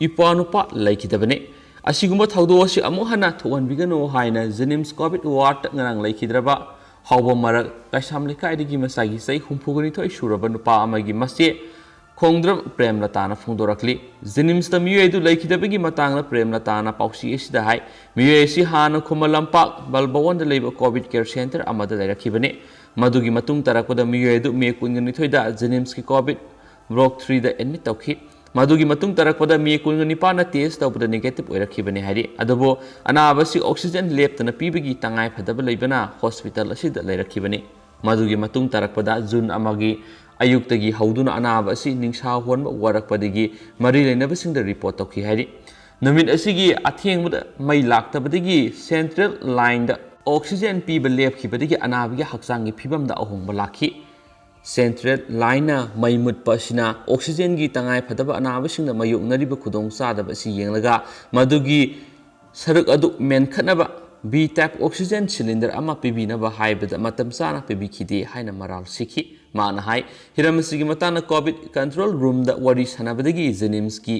ꯏꯄ꯭ꯋꯥꯅꯨꯄꯥ ꯂꯩꯈꯤꯗꯕꯅꯤ꯫ ꯑꯁꯤꯒꯨꯝꯕ ꯊꯧꯗꯣꯛ ꯑꯁꯤ ꯑꯃꯨꯛ ꯍꯟꯅ ꯊꯣꯛꯍꯟꯕꯤꯒꯅꯨ ꯍꯥꯏꯅ JNIMS COVID ward ꯇ ꯉꯔꯥꯡ ꯂꯩꯈꯤꯗ꯭ꯔꯕ ꯍꯥꯎꯕ ꯃꯔꯛ ꯀꯩꯁꯥꯝ ꯂꯩꯀꯥꯏꯗꯒꯤ ꯃꯆꯥꯒꯤ ꯆꯍꯤ ꯍꯨꯝꯐꯨꯒ ꯅꯤꯊꯣꯏ ꯁꯨꯔꯕ ꯅꯨꯄꯥ ꯑꯃꯒꯤ ꯃꯆꯦ ꯈꯣꯡꯗ꯭ꯔꯝ ꯄ꯭ꯔꯦꯝꯂꯇꯥꯅ ꯐꯣꯡꯗꯣꯔꯛꯂꯤ꯫ JNIMS ꯇ ꯃꯤꯑꯣꯏ ꯑꯗꯨ ꯂꯩꯈꯤꯗꯕꯒꯤ ꯃꯇꯥꯡꯗ ꯄ꯭ꯔꯦꯝꯂꯇꯥꯅ ꯄꯥꯎꯆꯦ ꯑꯁꯤꯗ ꯍꯥꯏ, ꯃꯤꯑꯣꯏ ꯑꯁꯤ ꯍꯥꯟꯅ ꯈꯨꯃꯟ ꯂꯝꯄꯥꯛ ꯕꯜ ꯚꯋꯟꯗ ꯂꯩꯕ COVID care center ꯑꯃꯗ ꯂꯩꯔꯛꯈꯤꯕꯅꯤ꯫ ꯃꯗꯨꯒꯤ ꯃꯇꯨꯡ ꯇꯥꯔꯛꯄꯗ ꯃꯤꯑꯣꯏ ꯑꯗꯨ ꯃꯦ ꯀꯨꯟꯒ ꯅꯤꯊꯣꯏꯗ JNIMS ꯀꯤ COVID block three ꯗ admit ꯇꯧꯈꯤ꯫ ꯃꯗꯨꯒꯤ ꯃꯇꯨꯡ ꯇꯥꯔꯛꯄꯗ ꯃꯦ ꯀꯨꯟꯒ ꯅꯤꯄꯥꯟꯗ test ꯇꯧꯕꯗ negative ꯑꯣꯏꯔꯛꯈꯤꯕꯅꯤ ꯍꯥꯏꯔꯤ꯫ ꯑꯗꯨꯕꯨ ꯑꯅꯥꯕ ꯑꯁꯤ oxygen ꯂꯦꯞꯇꯅ ꯄꯤꯕꯒꯤ ꯇꯉꯥꯏ ꯐꯗꯕ ꯂꯩꯕꯅ hospital ꯑꯁꯤꯗ ꯂꯩꯔꯛꯈꯤꯕꯅꯤ꯫ ꯃꯗꯨꯒꯤ ꯃꯇꯨꯡ ꯇꯥꯔꯛꯄꯗ ꯖꯨꯟ ꯑꯃꯒꯤ ꯑꯌꯨꯛꯇꯒꯤ ꯍꯧꯗꯨꯅ ꯑꯅꯥꯕ ꯑꯁꯤ ꯅꯤꯡꯁꯥ ꯍꯣꯟꯕ ꯋꯥꯔꯛꯄꯗꯒꯤ ꯃꯔꯤ ꯂꯩꯅꯕꯁꯤꯡꯗ report ꯇꯧꯈꯤ ꯍꯥꯏꯔꯤ꯫ ꯅꯨꯃꯤꯠ ꯑꯁꯤꯒꯤ ꯑꯊꯦꯡꯕꯗ ꯃꯩ ꯂꯥꯛꯇꯕꯗꯒꯤ central line ꯗ ꯑꯣꯛꯁꯤꯖꯦꯟ ꯄꯤꯕ ꯂꯦꯞꯈꯤꯕꯗꯒꯤ ꯑꯅꯥꯕꯒꯤ ꯍꯛꯆꯥꯡꯒꯤ ꯐꯤꯕꯝꯗ ꯑꯍꯣꯡꯕ ꯂꯥꯛꯈꯤ꯫ ꯁꯦꯟꯇ꯭ꯔꯦꯜ ꯂꯥꯏꯟꯅ ꯃꯩ ꯃꯨꯠꯄ ꯑꯁꯤꯅ ꯑꯣꯛꯁꯤꯖꯦꯟꯒꯤ ꯇꯉꯥꯏ ꯐꯗꯕ ꯑꯅꯥꯕꯁꯤꯡꯅ ꯃꯥꯌꯣꯛꯅꯔꯤꯕ ꯈꯨꯗꯣꯡꯆꯥꯗꯕ ꯑꯁꯤ ꯌꯦꯡꯂꯒ ꯃꯗꯨꯒꯤ ꯁꯔꯨꯛ ꯑꯗꯨ ꯃꯦꯟꯈꯠꯅꯕ B type oxygen cylinder ꯑꯃ ꯄꯤꯕꯤꯅꯕ ꯍꯥꯏꯕꯗ ꯃꯇꯝ ꯆꯥꯅ ꯄꯤꯕꯤꯈꯤꯗꯦ ꯍꯥꯏꯅ ꯃꯔꯥꯜ ꯁꯤꯈꯤ꯫ ꯃꯍꯥꯛꯅ ꯍꯥꯏ, ꯍꯤꯔꯝ ꯑꯁꯤꯒꯤ ꯃꯇꯥꯡꯗ COVID control roomꯗ ꯋꯥꯔꯤ ꯁꯥꯟꯅꯕꯗꯒꯤ JNIMSꯀꯤ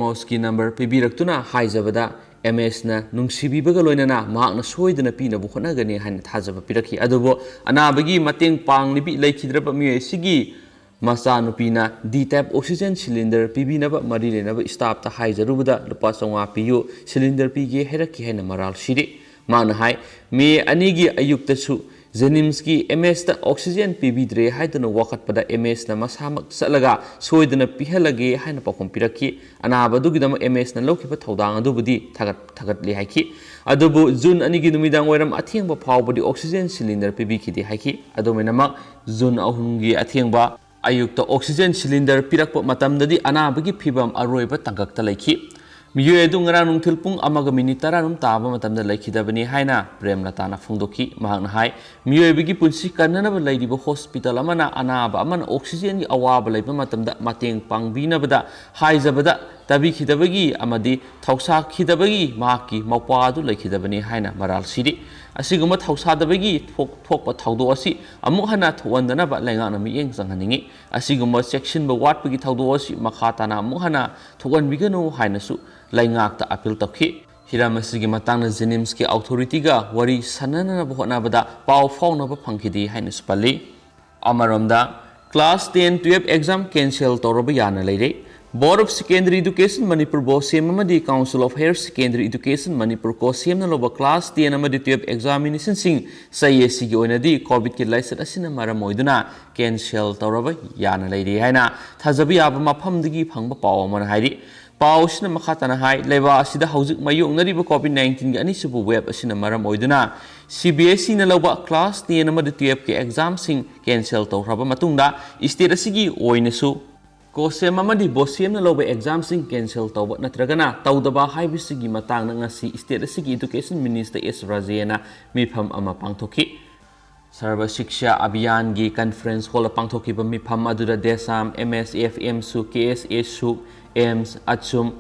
MOSꯀꯤ number ꯄꯤꯕꯤꯔꯛꯇꯨꯅ ꯍꯥꯏꯖꯕꯗ, MSꯅ ꯅꯨꯡꯁꯤꯕꯤꯕꯒ ꯂꯣꯏꯅꯅ ꯃꯍꯥꯛꯅ ꯁꯣꯏꯗꯅ ꯄꯤꯅꯕ ꯍꯣꯠꯅꯒꯅꯤ ꯍꯥꯏꯅ ꯊꯥꯖꯕ ꯄꯤꯔꯛꯈꯤ꯫ ꯑꯗꯨꯕꯨ ꯑꯅꯥꯕꯒꯤ ꯃꯇꯦꯡ ꯄꯥꯡꯂꯤꯕꯤ ꯂꯩꯈꯤꯗ꯭ꯔꯕ ꯃꯤꯑꯣꯏ ꯑꯁꯤꯒꯤ ꯃꯆꯥꯅꯨꯄꯤꯅ D type oxygen cylinder ꯄꯤꯕꯤꯅꯕ ꯃꯔꯤ ꯂꯩꯅꯕ staffꯇ ꯍꯥꯏꯖꯔꯨꯕꯗ, "ꯂꯨꯄꯥ ꯆꯥꯝꯃꯉꯥ ꯄꯤꯌꯨ, cylinder ꯄꯤꯒꯦ" ꯍꯥꯏꯔꯛꯈꯤ ꯍꯥꯏꯅ ꯃꯔꯥꯜ ꯁꯤꯔꯤ꯫ ꯃꯍꯥꯛꯅ ꯍꯥꯏ, ꯃꯦ ꯑꯅꯤꯒꯤ ꯑꯌꯨꯛꯇꯁꯨ JNIMSꯀꯤ MSꯇ oxygen ꯄꯤꯕꯤꯗ꯭ꯔꯦ ꯍꯥꯏꯗꯨꯅ ꯋꯥꯀꯠꯄꯗ, MSꯅ ꯃꯁꯥꯃꯛ ꯆꯠꯂꯒ ꯁꯣꯏꯗꯅ ꯄꯤꯍꯜꯂꯒꯦ ꯍꯥꯏꯅ ꯄꯥꯎꯈꯨꯝ ꯄꯤꯔꯛꯈꯤ꯫ ꯑꯅꯥꯕ ꯑꯗꯨꯒꯤꯗꯃꯛ MSꯅ ꯂꯧꯈꯤꯕ ꯊꯧꯗꯥꯡ ꯑꯗꯨꯕꯨꯗꯤ ꯊꯥꯒꯠ-, ꯊꯥꯒꯠꯂꯤ ꯍꯥꯏꯈꯤ꯫ ꯑꯗꯨꯕꯨ ꯖꯨꯟ ꯑꯅꯤꯒꯤ ꯅꯨꯃꯤꯗꯥꯡ ꯋꯥꯏꯔꯝ ꯑꯊꯦꯡꯕ ꯐꯥꯎꯕꯗꯤ oxygen cylinder ꯄꯤꯕꯤꯈꯤꯗꯦ ꯍꯥꯏꯈꯤ꯫ ꯑꯗꯨꯃꯥꯏꯅꯃꯛ ꯖꯨꯟ ꯑꯍꯨꯝꯒꯤ ꯑꯊꯦꯡꯕ ꯑꯌꯨꯛꯇ oxygen cylinder ꯄꯤꯔꯛꯄ ꯃꯇꯝꯗꯗꯤ ꯑꯅꯥꯕꯒꯤ ꯐꯤꯕꯝ ꯑꯔꯣꯏꯕ ꯇꯥꯡꯀꯛꯇ ꯂꯩꯈꯤ꯫ ꯃꯤꯑꯣꯏ ꯑꯗꯨ ꯉꯔꯥꯡ ꯅꯨꯡꯊꯤꯜ ꯄꯨꯡ ꯑꯃꯒ ꯃꯤꯅꯤꯠ ꯇꯔꯥꯔꯣꯝ ꯇꯥꯕ ꯃꯇꯝꯗ ꯂꯩꯈꯤꯗꯕꯅꯤ ꯍꯥꯏꯅ ꯄ꯭ꯔꯦꯝꯂꯇꯥꯅ ꯐꯣꯡꯗꯣꯛꯈꯤ꯫ ꯃꯍꯥꯛꯅ ꯍꯥꯏ, ꯃꯤꯑꯣꯏꯕꯒꯤ ꯄꯨꯟꯁꯤ ꯀꯟꯅꯅꯕ ꯂꯩꯔꯤꯕ hospital ꯑꯃꯅ ꯑꯅꯥꯕ ꯑꯃꯅ oxygenꯒꯤ ꯑꯋꯥꯕ ꯂꯩꯕ ꯃꯇꯝꯗ ꯃꯇꯦꯡ ꯄꯥꯡꯕꯤꯅꯕꯗ ꯍꯥꯏꯖꯕꯗ ꯇꯥꯕꯤꯈꯤꯗꯕꯒꯤ ꯑꯃꯗꯤ ꯊꯧꯁꯥꯈꯤꯗꯕꯒꯤ ꯃꯍꯥꯛꯀꯤ ꯃꯧꯄ꯭ꯋꯥ ꯑꯗꯨ ꯂꯩꯈꯤꯗꯕꯅꯤ ꯍꯥꯏꯅ ꯃꯔꯥꯜ ꯁꯤꯔꯤ꯫ ꯑꯁꯤꯒꯨꯝꯕ ꯊꯧꯁꯥꯗꯕꯒꯤ ꯊꯣꯛ-, ꯊꯣꯛꯄ ꯊꯧꯗꯣꯛ ꯑꯁꯤ ꯑꯃꯨꯛ ꯍꯟꯅ ꯊꯣꯛꯍꯟꯗꯅꯕ ꯂꯩꯉꯥꯛꯅ ꯃꯤꯠꯌꯦꯡ ꯆꯪꯍꯟꯅꯤꯡꯏ꯫ ꯑꯁꯤꯒꯨꯝꯕ ꯆꯦꯛꯁꯤꯟꯕ ꯋꯥꯠꯄꯒꯤ ꯊꯧꯗꯣꯛ ꯑꯁꯤ ꯃꯈꯥ ꯇꯥꯅ ꯑꯃꯨꯛ ꯍꯟꯅ ꯊꯣꯛꯍꯟꯕꯤꯒꯅꯨ ꯍꯥꯏꯅꯁꯨ ꯂꯩꯉꯥꯛꯇ appeal ꯇꯧꯈꯤ꯫ ꯍꯤꯔꯝ ꯑꯁꯤꯒꯤ ꯃꯇꯥꯡꯗ JNIMSꯀꯤ authorityꯒ ꯋꯥꯔꯤ ꯁꯥꯟꯅꯅꯕ ꯍꯣꯠꯅꯕꯗ ꯄꯥꯎ ꯐꯥꯎꯅꯕ ꯐꯪꯈꯤꯗꯦ ꯍꯥꯏꯅꯁꯨ ꯄꯜꯂꯤ꯫ ꯑꯃꯔꯣꯝꯗ, class ten, twelve exam cancel ꯇꯧꯔꯕ ꯌꯥꯅ ꯂꯩꯔꯦ꯫ Board of Secondary Education Manipur, BOSEM, ꯑꯃꯗꯤ Council of Higher Secondary Education Manipur, COHSEMꯅ ꯂꯧꯕ class ten ꯑꯃꯗꯤ twelve examinationꯁꯤꯡ ꯆꯍꯤ ꯑꯁꯤꯒꯤ ꯑꯣꯏꯅꯗꯤ COVIDꯀꯤ ꯂꯥꯏꯆꯠ ꯑꯁꯤꯅ ꯃꯔꯝ ꯑꯣꯏꯗꯨꯅ cancel ꯇꯧꯔꯕ ꯌꯥꯅ ꯂꯩꯔꯦ ꯍꯥꯏꯅ ꯊꯥꯖꯕ ꯌꯥꯕ ꯃꯐꯝꯗꯒꯤ ꯐꯪꯕ ꯄꯥꯎ ꯑꯃꯅ ꯍꯥꯏꯔꯤ꯫ ꯄꯥꯎ ꯑꯁꯤꯅ ꯃꯈꯥ ꯇꯥꯅ ꯍꯥꯏ, ꯂꯩꯕꯥꯛ ꯑꯁꯤꯗ ꯍꯧꯖꯤꯛ ꯃꯥꯌꯣꯛꯅꯔꯤꯕ COVID nineteenꯒꯤ ꯑꯅꯤꯁꯨꯕ wave ꯑꯁꯤꯅ ꯃꯔꯝ ꯑꯣꯏꯗꯨꯅ CBSEꯅ ꯂꯧꯕ class ten ꯑꯃꯗꯤ twelveꯀꯤ examꯁꯤꯡ cancel ꯇꯧꯈ꯭ꯔꯕ ꯃꯇꯨꯡꯗ, state ꯑꯁꯤꯒꯤ ꯑꯣꯏꯅꯁꯨ ꯀꯣꯁꯦꯝ ꯑꯃꯗꯤ ꯕꯣꯁꯦꯝꯅ ꯂꯧꯕ ꯑꯦꯛꯖꯥꯝꯁꯤꯡ ꯀꯦꯟꯁꯦꯜ ꯇꯧꯕ ꯅꯠꯇ꯭ꯔꯒꯅ ꯇꯧꯗꯕ ꯍꯥꯏꯕꯁꯤꯒꯤ ꯃꯇꯥꯡꯗ ꯉꯁꯤ ꯁ꯭ꯇꯦꯠ ꯑꯁꯤꯒꯤ ꯏꯗꯨꯀꯦꯁꯟ ꯃꯤꯅꯤꯁꯇꯔ ꯑꯦꯁ ꯔꯥꯖꯦꯅ ꯃꯤꯐꯝ ꯑꯃ ꯄꯥꯡꯊꯣꯛꯈꯤ꯫ ꯁꯔꯕ ꯁꯤꯛꯁꯥ ꯑꯚꯤꯌꯥꯟꯒꯤ ꯀꯟꯐꯔꯦꯟꯁ ꯍꯣꯜꯗ ꯄꯥꯡꯊꯣꯛꯈꯤꯕ ꯃꯤꯐꯝ ꯑꯗꯨꯗ ꯗꯦꯁꯥꯝ, ꯑꯦꯝ ꯑꯦꯁ ꯑꯦꯐ ꯑꯦꯝ ꯁꯨ, ꯀꯦ ꯑꯦꯁ ꯑꯦ ꯁꯨ, ꯑꯦꯝꯁ, ꯑꯆꯨꯝ,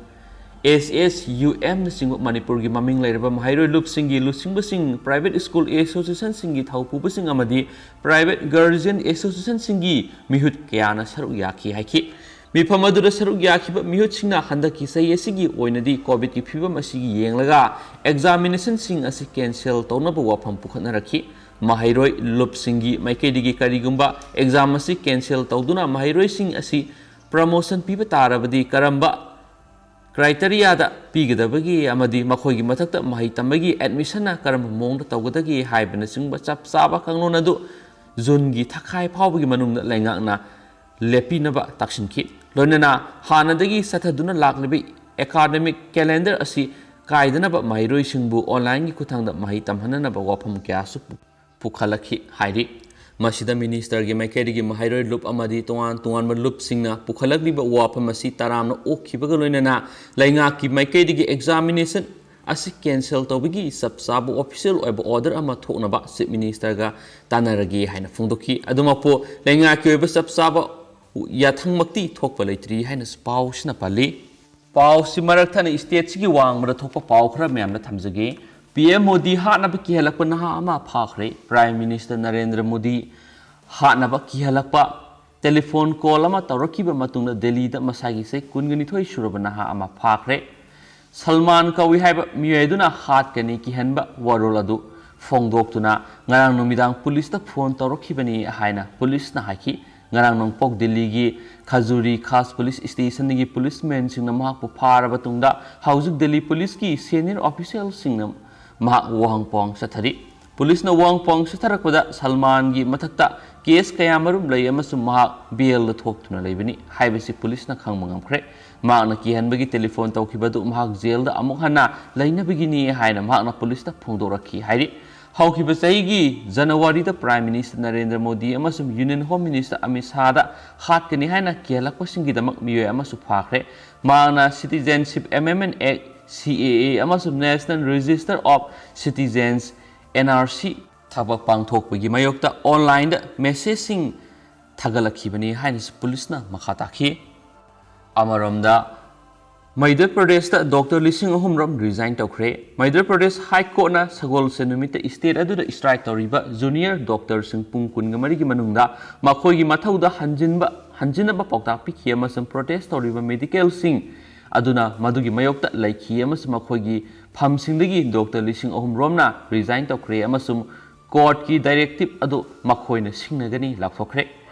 ꯑꯦꯁ ꯑꯦꯁ ꯌꯨ ꯑꯦꯝꯅꯆꯤꯡꯕ ꯃꯅꯤꯄꯨꯔꯒꯤ ꯃꯃꯤꯡ ꯂꯩꯔꯕ ꯃꯍꯩꯔꯣꯏ ꯂꯨꯞꯁꯤꯡꯒꯤ ꯂꯨꯆꯤꯡꯕꯁꯤꯡ, ꯄ꯭ꯔꯥꯏꯚꯦꯠ ꯁ꯭ꯀꯨꯜ ꯑꯦꯁꯣꯁꯤꯌꯦꯁꯟꯁꯤꯡꯒꯤ ꯊꯧꯄꯨꯕꯁꯤꯡ ꯑꯃꯗꯤ ꯄ꯭ꯔꯥꯏꯚꯦꯠ ꯒꯥꯔꯖꯤꯌꯟ ꯑꯦꯁꯣꯁꯤꯌꯦꯁꯟꯁꯤꯡꯒꯤ ꯃꯤꯍꯨꯠ ꯀꯌꯥꯅ ꯁꯔꯨꯛ ꯌꯥꯈꯤ ꯍꯥꯏꯈꯤ꯫ ꯃꯤꯐꯝ ꯑꯗꯨꯗ ꯁꯔꯨꯛ ꯌꯥꯈꯤꯕ ꯃꯤꯍꯨꯠꯁꯤꯡꯅ ꯍꯟꯗꯛꯀꯤ ꯆꯍꯤ ꯑꯁꯤꯒꯤ ꯑꯣꯏꯅꯗꯤ ꯀꯣꯚꯤꯗꯀꯤ ꯐꯤꯕꯝ ꯑꯁꯤꯒꯤ ꯌꯦꯡꯂꯒ ꯑꯦꯛꯖꯥꯃꯤꯅꯦꯁꯟꯁꯤꯡ ꯑꯁꯤ ꯀꯦꯟꯁꯦꯜ ꯇꯧꯅꯕ ꯋꯥꯐꯝ ꯄꯨꯈꯠꯅꯔꯛꯈꯤ꯫ ꯃꯍꯩꯔꯣꯏ ꯂꯨꯞꯁꯤꯡꯒꯤ ꯃꯥꯏꯀꯩꯗꯒꯤ ꯀꯔꯤꯒꯨꯝꯕ ꯑꯦꯛꯖꯥꯝ ꯑꯁꯤ ꯀꯦꯟꯁꯦꯜ ꯇꯧꯗꯨꯅ ꯃꯍꯩꯔꯣꯏꯁꯤꯡ ꯑꯁꯤ ꯄ꯭ꯔꯃꯣꯁꯟ ꯄꯤꯕ ꯇꯥꯔꯕꯗꯤ ꯀꯔꯝꯕ ꯀ꯭ꯔꯥꯏꯇꯦꯔꯤꯌꯥꯗ ꯄꯤꯒꯗꯕꯒꯦ ꯑꯃꯗꯤ ꯃꯈꯣꯏꯒꯤ ꯃꯊꯛꯇ ꯃꯍꯩ ꯇꯝꯕꯒꯤ ꯑꯦꯗꯃꯤꯁꯟꯅ ꯀꯔꯝꯕ ꯃꯑꯣꯡꯗ ꯇꯧꯒꯗꯒꯦ ꯍꯥꯏꯕꯅꯆꯤꯡꯕ ꯆꯞ ꯆꯥꯕ ꯀꯥꯡꯂꯣꯟ ꯑꯗꯨ ꯖꯨꯟꯒꯤ ꯊꯥꯈꯥꯏ ꯐꯥꯎꯕꯒꯤ ꯃꯅꯨꯡꯗ ꯂꯩꯉꯥꯛꯅ ꯂꯦꯞꯄꯤꯅꯕ ꯇꯥꯛꯁꯤꯟꯈꯤ꯫ ꯂꯣꯏꯅꯅ ꯍꯥꯟꯅꯗꯒꯤ ꯆꯠꯊꯗꯨꯅ ꯂꯥꯛꯂꯤꯕ ꯑꯦꯀꯥꯗꯃꯤꯛ ꯀꯦꯂꯦꯟꯗꯔ ꯑꯁꯤ ꯀꯥꯏꯗꯅꯕ ꯃꯍꯩꯔꯣꯏꯁꯤꯡꯕꯨ ꯑꯣꯟꯂꯥꯏꯟꯒꯤ ꯈꯨꯠꯊꯥꯡꯗ ꯃꯍꯩ ꯇꯝꯍꯟꯅꯅꯕ ꯋꯥꯐꯝ ꯀꯌꯥꯁꯨ ꯄꯨ-, ꯄꯨꯈꯠꯂꯛꯈꯤ ꯍꯥꯏꯔꯤ꯫ ꯃꯁꯤꯗ ꯃꯤꯅꯤꯁꯇꯔꯒꯤ ꯃꯥꯏꯀꯩꯗꯒꯤ ꯃꯍꯩꯔꯣꯏ ꯂꯨꯞ ꯑꯃꯗꯤ ꯇꯣꯉꯥꯟ ꯇꯣꯉꯥꯟꯕ ꯂꯨꯞꯁꯤꯡꯅ ꯄꯨꯈꯠꯂꯛꯂꯤꯕ ꯋꯥꯐꯝ ꯑꯁꯤ ꯇꯔꯥꯝꯅ ꯑꯣꯛꯈꯤꯕꯒ ꯂꯣꯏꯅꯅ ꯂꯩꯉꯥꯛꯀꯤ ꯃꯥꯏꯀꯩꯗꯒꯤ ꯑꯦꯛꯖꯥꯃꯤꯅꯦꯁꯟ ꯑꯁꯤ ꯀꯦꯟꯁꯦꯜ ꯇꯧꯕꯒꯤ ꯆꯞ ꯆꯥꯕ ꯑꯣꯐꯤꯁꯤꯌꯦꯜ ꯑꯣꯏꯕ ꯑꯣꯔꯗꯔ ꯑꯃ ꯊꯣꯛꯅꯕ ꯆꯤꯐ ꯃꯤꯅꯤꯁꯇꯔꯒ ꯇꯥꯟꯅꯔꯒꯦ ꯍꯥꯏꯅ ꯐꯣꯡꯗꯣꯛꯈꯤ꯫ ꯑꯗꯨꯃꯛꯄꯨ ꯂꯩꯉꯥꯛꯀꯤ ꯑꯣꯏꯕ ꯆꯞ ꯆꯥꯕ ꯌꯥꯊꯪꯃꯛꯇꯤ ꯊꯣꯛꯄ ꯂꯩꯇ꯭ꯔꯤ ꯍꯥꯏꯅꯁꯨ ꯄꯥꯎꯁꯤꯅ ꯄꯜꯂꯤ꯫ ꯄꯥꯎꯁꯤ ꯃꯔꯛ ꯊꯠꯅ ꯁ꯭ꯇꯦꯠꯁꯤꯒꯤ ꯋꯥꯡꯃꯗ ꯊꯣꯛꯄ ꯄꯥꯎ ꯈꯔ ꯃꯌꯥꯝꯗ ꯊꯝꯖꯒꯦ꯫ ꯄꯤ ꯑꯦꯝ ꯃꯣꯗꯤ ꯍꯥꯠꯅꯕ ꯀꯤꯍꯜꯂꯛꯄ ꯅꯍꯥ ꯑꯃ ꯐꯥꯈ꯭ꯔꯦ꯫ ꯄ꯭ꯔꯥꯏꯝ ꯃꯤꯅꯤꯁꯇꯔ ꯅꯔꯦꯟꯗ꯭ꯔ ꯃꯣꯗꯤ ꯍꯥꯠꯅꯕ ꯀꯤꯍꯜꯂꯛꯄ ꯇꯦꯂꯤꯐꯣꯟ ꯀꯣꯜ ꯑꯃ ꯇꯧꯔꯛꯈꯤꯕ ꯃꯇꯨꯡꯗ ꯗꯦꯜꯂꯤꯗ ꯃꯁꯥꯒꯤ ꯆꯍꯤ ꯀꯨꯟꯒ ꯅꯤꯊꯣꯏ ꯁꯨꯔꯕ ꯅꯍꯥ ꯑꯃ ꯐꯥꯈ꯭ꯔꯦ꯫ ꯁꯜꯃꯥꯟ ꯀꯧꯏ ꯍꯥꯏꯕ ꯃꯤꯑꯣꯏ ꯑꯗꯨꯅ ꯍꯥꯠꯀꯅꯤ ꯀꯤꯍꯟꯕ ꯋꯥꯔꯣꯜ ꯑꯗꯨ ꯐꯣꯡꯗꯣꯛꯇꯨꯅ ꯉꯔꯥꯡ ꯅꯨꯃꯤꯗꯥꯡ ꯄꯨꯂꯤꯁꯇ ꯐꯣꯟ ꯇꯧꯔꯛꯈꯤꯕꯅꯤ ꯍꯥꯏꯅ ꯄꯨꯂꯤꯁꯅ ꯍꯥꯏꯈꯤ꯫ ꯉꯔꯥꯡ ꯅꯣꯡꯄꯣꯛ ꯗꯤꯜꯂꯤꯒꯤ ꯈꯖꯨꯔꯤ ꯈꯥꯁ ꯄꯨꯂꯤꯁ ꯁ꯭ꯇꯦꯁꯟꯗꯒꯤ ꯄꯨꯂꯤꯁꯃꯦꯟꯁꯤꯡꯅ ꯃꯍꯥꯛꯄꯨ ꯐꯥꯔꯕ ꯇꯨꯡꯗ ꯍꯧꯖꯤꯛ ꯗꯤꯜꯂꯤ ꯄꯨꯂꯤꯁꯀꯤ ꯁꯦꯅꯤꯌꯔ ꯑꯣꯐꯤꯁꯤꯌꯦꯜꯁꯤꯡꯅ ꯃꯍꯥꯛ ꯋꯥꯍꯪ ꯄꯥꯎꯍꯪ ꯆꯠꯊꯔꯤ꯫ ꯄꯨꯂꯤꯁꯅ ꯋꯥꯍꯪ ꯄꯥꯎꯍꯪ ꯆꯠꯊꯔꯛꯄꯗ ꯁꯜꯃꯥꯟꯒꯤ ꯃꯊꯛꯇ ꯀꯦꯁ ꯀꯌꯥꯃꯔꯨꯝ ꯂꯩ ꯑꯃꯁꯨꯡ ꯃꯍꯥꯛ ꯕꯦꯜꯗ ꯊꯣꯛꯇꯨꯅ ꯂꯩꯕꯅꯤ ꯍꯥꯏꯕꯁꯤ ꯄꯨꯂꯤꯁꯅ ꯈꯪꯕ ꯉꯝꯈ꯭ꯔꯦ꯫ ꯃꯍꯥꯛꯅ ꯀꯤꯍꯟꯕꯒꯤ ꯇꯦꯂꯤꯐꯣꯟ ꯇꯧꯈꯤꯕ ꯑꯗꯨ ꯃꯍꯥꯛ ꯖꯦꯜꯗ ꯑꯃꯨꯛ ꯍꯟꯅ ꯂꯩꯅꯕꯒꯤꯅꯤ ꯍꯥꯏꯅ ꯃꯍꯥꯛꯅ ꯄꯨꯂꯤꯁꯇ ꯐꯣꯡꯗꯣꯔꯛꯈꯤ ꯍꯥꯏꯔꯤ꯫ ꯍꯧꯈꯤꯕ ꯆꯍꯤꯒꯤ ꯖꯅꯋꯥꯔꯤꯗ Prime Minister ꯅꯔꯦꯟꯗ꯭ꯔ ꯃꯣꯗꯤ ꯑꯃꯁꯨꯡ Union Home Minister ꯑꯃꯤꯠ ꯁꯥꯍꯗ ꯍꯥꯠꯀꯅꯤ ꯍꯥꯏꯅ ꯀꯤꯍꯜꯂꯛꯄꯁꯤꯡꯒꯤꯗꯃꯛ ꯃꯤꯑꯣꯏ ꯑꯃꯁꯨ ꯐꯥꯈ꯭ꯔꯦ꯫ ꯃꯍꯥꯛꯅ Citizenship Amendment Act, C A A, ꯑꯃꯁꯨꯡ National Register of Citizens, N R C, ꯊꯕꯛ ꯄꯥꯡꯊꯣꯛꯄꯒꯤ ꯃꯥꯌꯣꯛꯇ online-ꯗ message-ꯁꯤꯡ ꯊꯥꯒꯠꯂꯛꯈꯤꯕꯅꯤ ꯍꯥꯏꯅꯁꯨ ꯄꯨꯂꯤꯁꯅ ꯃꯈꯥ ꯇꯥꯈꯤ꯫ ꯑꯃꯔꯣꯝꯗ, ꯃꯙ꯭ꯌ ꯄ꯭ꯔꯗꯦꯁꯇ ꯗꯣꯛꯇꯔ ꯂꯤꯁꯤꯡ ꯑꯍꯨꯝ ꯔꯣꯝ resign ꯇꯧꯈ꯭ꯔꯦ꯫ ꯃꯙ꯭ꯌ ꯄ꯭ꯔꯗꯦꯁ High Court-ꯅ ꯁꯒꯣꯜꯁꯦꯟ ꯅꯨꯃꯤꯠꯇ state ꯑꯗꯨꯗ strike ꯇꯧꯔꯤꯕ junior doctor-ꯁꯤꯡ ꯄꯨꯡ ꯀꯨꯟꯃꯔꯤꯒꯤ ꯃꯅꯨꯡꯗ ꯃꯈꯣꯏꯒꯤ ꯃꯊꯧꯗ ꯍꯟꯖꯤꯟꯕ, ꯍꯟꯖꯤꯟꯅꯕ ꯄꯥꯎꯇꯥꯛ ꯄꯤꯈꯤ ꯑꯃꯁꯨꯡ protest ꯇꯧꯔꯤꯕ medicals-ꯁꯤꯡ ꯑꯗꯨꯅ ꯃꯗꯨꯒꯤ ꯃꯥꯌꯣꯛꯇ ꯂꯩꯈꯤ ꯑꯃꯁꯨꯡ ꯃꯈꯣꯏꯒꯤ ꯐꯝꯁꯤꯡꯗꯒꯤ ꯗꯣꯛꯇꯔ ꯂꯤꯁꯤꯡ ꯑꯍꯨꯝ ꯔꯣꯝꯅ resign ꯇꯧꯈ꯭ꯔꯦ ꯑꯃꯁꯨꯡ court-ꯀꯤ directive ꯑꯗꯨ ꯃꯈꯣꯏꯅ ꯁꯤꯡꯅꯒꯅꯤ ꯂꯥꯎꯊꯣꯛꯈ꯭ꯔꯦ꯫